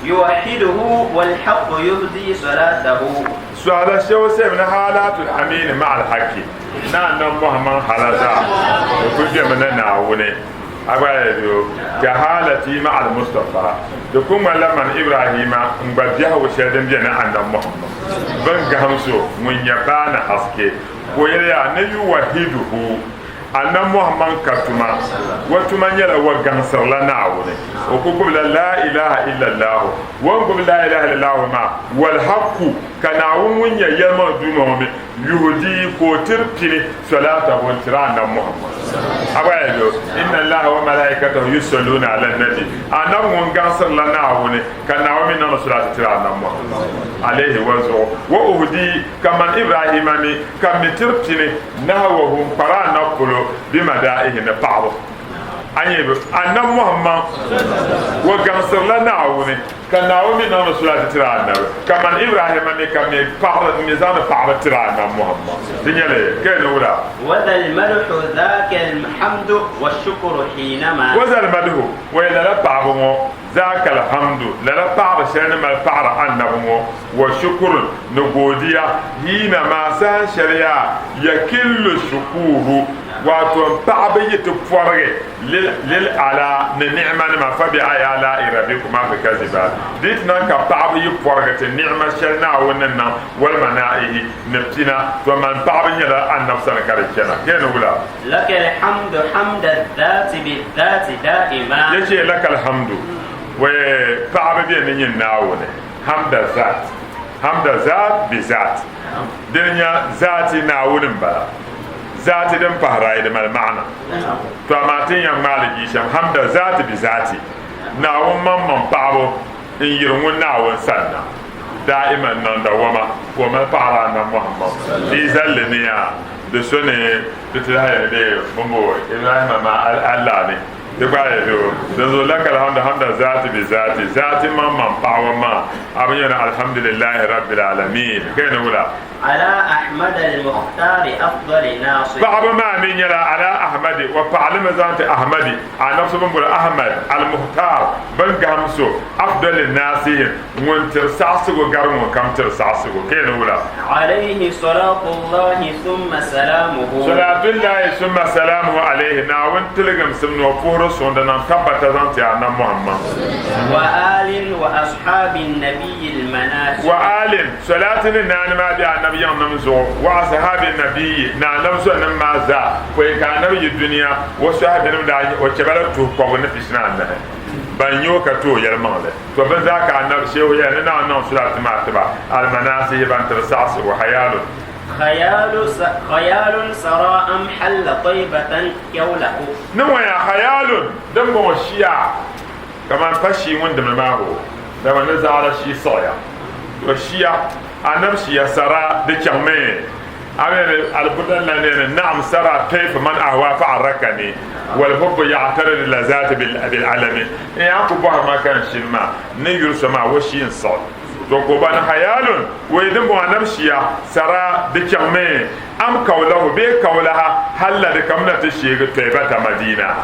Yuwahiduhu wal-haqqu yuhdi salatahu. Suhala shɛbu sɛbi ni halatul amini ma'al haqqi ni Annabi Muhammad hala zaa di kuli bemi ni Naawuni a gba yɛli o ka halati ma'al Mustafa di ku ŋmanila man Ibrahima n gba biɛhigu shɛli din be ni Annabi Muhammad bin gahim so ŋun nyɛ baa ni haske ka o yɛliya ni yuwahiduhu Annabi Muhammad ka tuma, o tuma nyɛla o gaŋsirila Naawuni. O ku gbubila laa ilaha illallahu. O ni gbubi laa ilaha illallahu maa, wal haqqu, ka Naawuni ŋun nyɛ yɛlimaŋli Duuma ŋɔ mi yuhudi ka o tiri pini solatahu n-tiri Annabi Muhammad. A gba yɛli o, Inna Allaha wa malaikatahu yusalluna ala nabi. Annabi ŋun gaŋsirila Naawuni ka Naawuni mi niŋdi solati tiri Annabi Muhammad alayhi wa zuɣu. Wa uhdi ka man Ibrahima mi ka mi tiri pini Nahawahu n-kpari Annabi polo bi madaa'ihi ni paɣibu. A nya bɛ, Annabi Muhammad, o gaŋsirila Naawuni, ka Naawuni mi niŋdi sulaati tiri Annabi, kaman Ibrahima mi ka mi paɣiri, mi zaŋdi paɣibu tiri Annabi Muhammad. Di nyɛla ya, ka ya ni wula? Waza al-madhu zaaka al-hamdu wa shukru hiinama. Waza al-madhu, wai lala paɣibu ŋɔ, Zaaka alhamdu, lala paɣiri shɛli ni mali paɣiri Annabi ŋɔ, wa shukurun, ni goodiya, hiina maa saha shɛli yaa yakillu shukuru, waato n paɣaba yi ti pɔrigi lil ala ni ni'manima fa bi ayi alaa'i rabbikuma tukaziban, di yi ti niŋ ka paɣaba yi pɔrigi ti ni'ima shɛli Naawuni ni niŋ wal manaa'ihi ni pina, to man paɣaba nyɛla Annabi sani ka di chana. Ka ni wula? Laka alhamdu hamda dhati bi dhati da'ima. Yace laka alhamdu wai paɣaba bɛ ni nyin Naawuni hamda zat hamda zat bi zat din nya zati Naawuni n bala zati din pahiri ayi di mali maana to amaa tin yɛn ŋmaali jii shɛm hamda zati bi zati Naawuni maŋmaŋ paɣabu n yiri ŋun Naawuni sanna da'iman niŋ dawama ka o mali paɣiri Annabi Muhammad di zalli ni yaa Di so ni di ti lahi yɛli bee bɔmbɔ Ibrahima ma Allah ni di gba yɛli o, Dinzuɣu laka alhamdu hamda zaati bi zaati, zaati maŋmaŋ paɣaba maa, a bi nyɛla alhamdulillahi rabbil alamin, ka yɛn ni wula? Ala Ahmad al-Mukhtaari afdali naasir. Paɣaba maa mi nyɛla ala Ahmadi, o paɣa li mi zaŋ ti Ahmadi, anabi so bɛ ni boli Ahmad al-Mukhtaar, bɛ ni gahim so, afdali naasihin, Ŋun tiri saɣisigu gari ŋun kam tiri saɣisigu, ka yɛn ni wula? Alayhi salatullahi summa salamuhu. Salatullahi summa salamuhu alayhi, Naawuni tiligimsim ni o puhiri suŋ di niŋ tabbata zaŋ ti Annabi Muhammad. Wa alin wa ashabin nabiyil manasir. Wa alin, salati ni naani maa be Annabi yiŋnim zuɣu, wa ashabin nabiyyi, ni Annabi zɔnim maa zaa, pɔi ka Annabi yi dunia, o sahabinim daa o chɛ ba la tuhi kɔbigu ni pishi ni anahi ban nyɛ o ka ti o yɛlimaŋli. To bɛ zaa ka Annabi Shehu yɛli ni Naawuni niŋ surati maa tiba, Almanaasihi ban tiri saɣisigu, hayalun. Khayalun sara am halla taybatan yawlahu. Ni ŋɔ yaa khayalun din bɔŋɔ shia kaman pa shii ŋun dimli maa hoo, dama ni zaɣila shii siɣiya. To shia, Annabi shia sara di chaŋmi. Amene albudan la nene na'am sara kayfa man ahwa fa arrakani wal hubbu ya'tarid lazati bil bil alami in ya ku bɔhiri ma kan shini maa ni yuri so maa wo shi n siɣi to ko ban hayalun wai din bɔŋɔ anab shiya sara di chaŋmi am kawlahu bee kawlaha halla di kamina ti sheegi toibata madina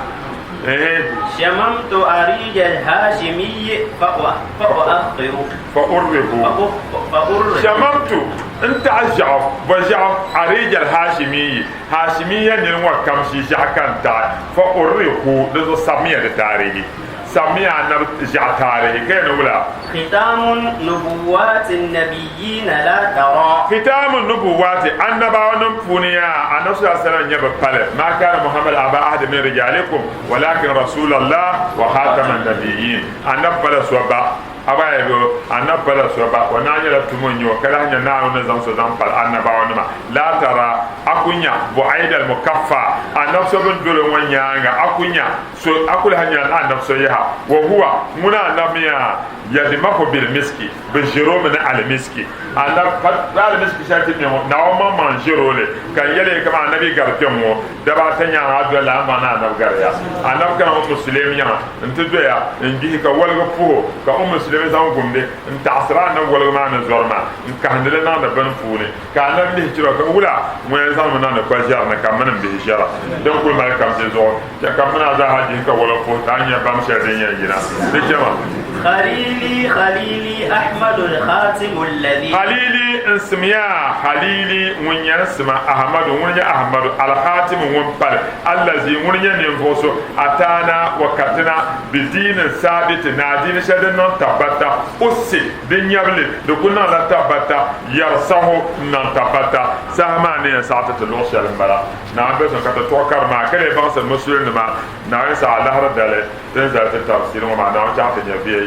شممت أريج الهاشمي فأؤخر فأره شممت n taɣi ʒiɛɣu bɔ ʒiɛɣu Arij al-Hashimiyi, Hashimiya nini ŋɔ kam shi ʒiɛɣu ka n taɣi, fa urrihu, di zuɣu sabimiya di taarihi, sabimiya anabi ʒiɛɣu taarihi, ka yɛn ni wula? Khitaamu nubuwaati nabiyyiina laa taraa. Khitaamu nubuwaati, annabawa nim puuni yaa, Anabi sallallahu alaihi wasallam nyɛ bɛ pali, maa kaana Muhammad aba ahadi min rijaalikum, walakin rasulallah wa khataman nabiyyin, anabi pala so ba. A gba yɛli o, Annabi pala so ba, o naai nyɛla tumo n-nyɛ o, ka lahi nyɛ Naawuni ni zaŋ so zaŋ pali Annabawanima. Laa tara, a ku nya, bu'aid al-mukaffa, Annabi so bɛ ni doli o ŋɔ nyaaŋa, a ku nya so, a ku lahi nya Annabi so yaha. Wa huwa, ŋuna Annabi mi yaa, yadmahu bil-miski, bɛ ʒiri o mi ni alimiski. Annabi, pa alimiski shɛli ti mi ŋɔ, Naawuni maŋmaŋ n-ʒiri o li, ka n yɛli ya kaman Annabi yi gari kpɛm ŋɔ, daba ata nyaaŋa a dolila a ni baŋ ni Annabi gariya. Annabi kana Ummu Sulaim yiŋa nti doya n-gbihi ka woligi puhi o, ka Ummu Sulaim zaŋ gumdi n-taɣisiri Annabi woligi maa ni zɔri maa n-kahindi li niŋdi bini puuni. Ka Annabi lihi chira ka wula ŋun yɛn zaŋmi niŋdi kpa ʒiɛri ni ka m mini m bihi ʒiɛra din kuli mali kamsi zuɣu. Chɛ ka m mini a zaa ha dihi ka woligi puhi ti a ni nya bam shɛli din yɛn yina di chɛma. Khalili, Khalili, Ahmadu al-Khatimu alladhi. Khalili, n simiya, Khalili, ŋun nyɛ n sima, Ahmadu, ŋuni nyɛ Ahmadu, al-Khatimu, ŋun pali, allazi, ŋuni nyɛ ninvuɣ so, ataana, wa katina, bi diinin saabiti, ni adiini shɛli din niŋ tabbata, ussi, di nyabili, di ku niŋla tabbata, yarsahu, n-niŋ tabbata, saha maa ni yɛn saɣi ti ti luɣ shɛli m-bala. Naawuni be suŋ ka ti tuɣi kari maa, ka lee baŋsiri musulinima Naawuni saha alahiri dali ti ni zali ti tafsiiri ŋɔ maa, Naawuni chaŋ ti nya viɛnyɛla.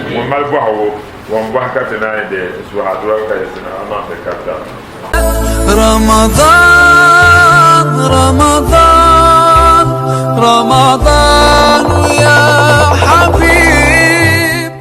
Ŋun mali bɔhigu, ŋun bɔhi ka ti naan yi deei n-suhi adua ka yiɣisi ni amaŋ ti karita. Ramadan, Ramadan, Ramadan.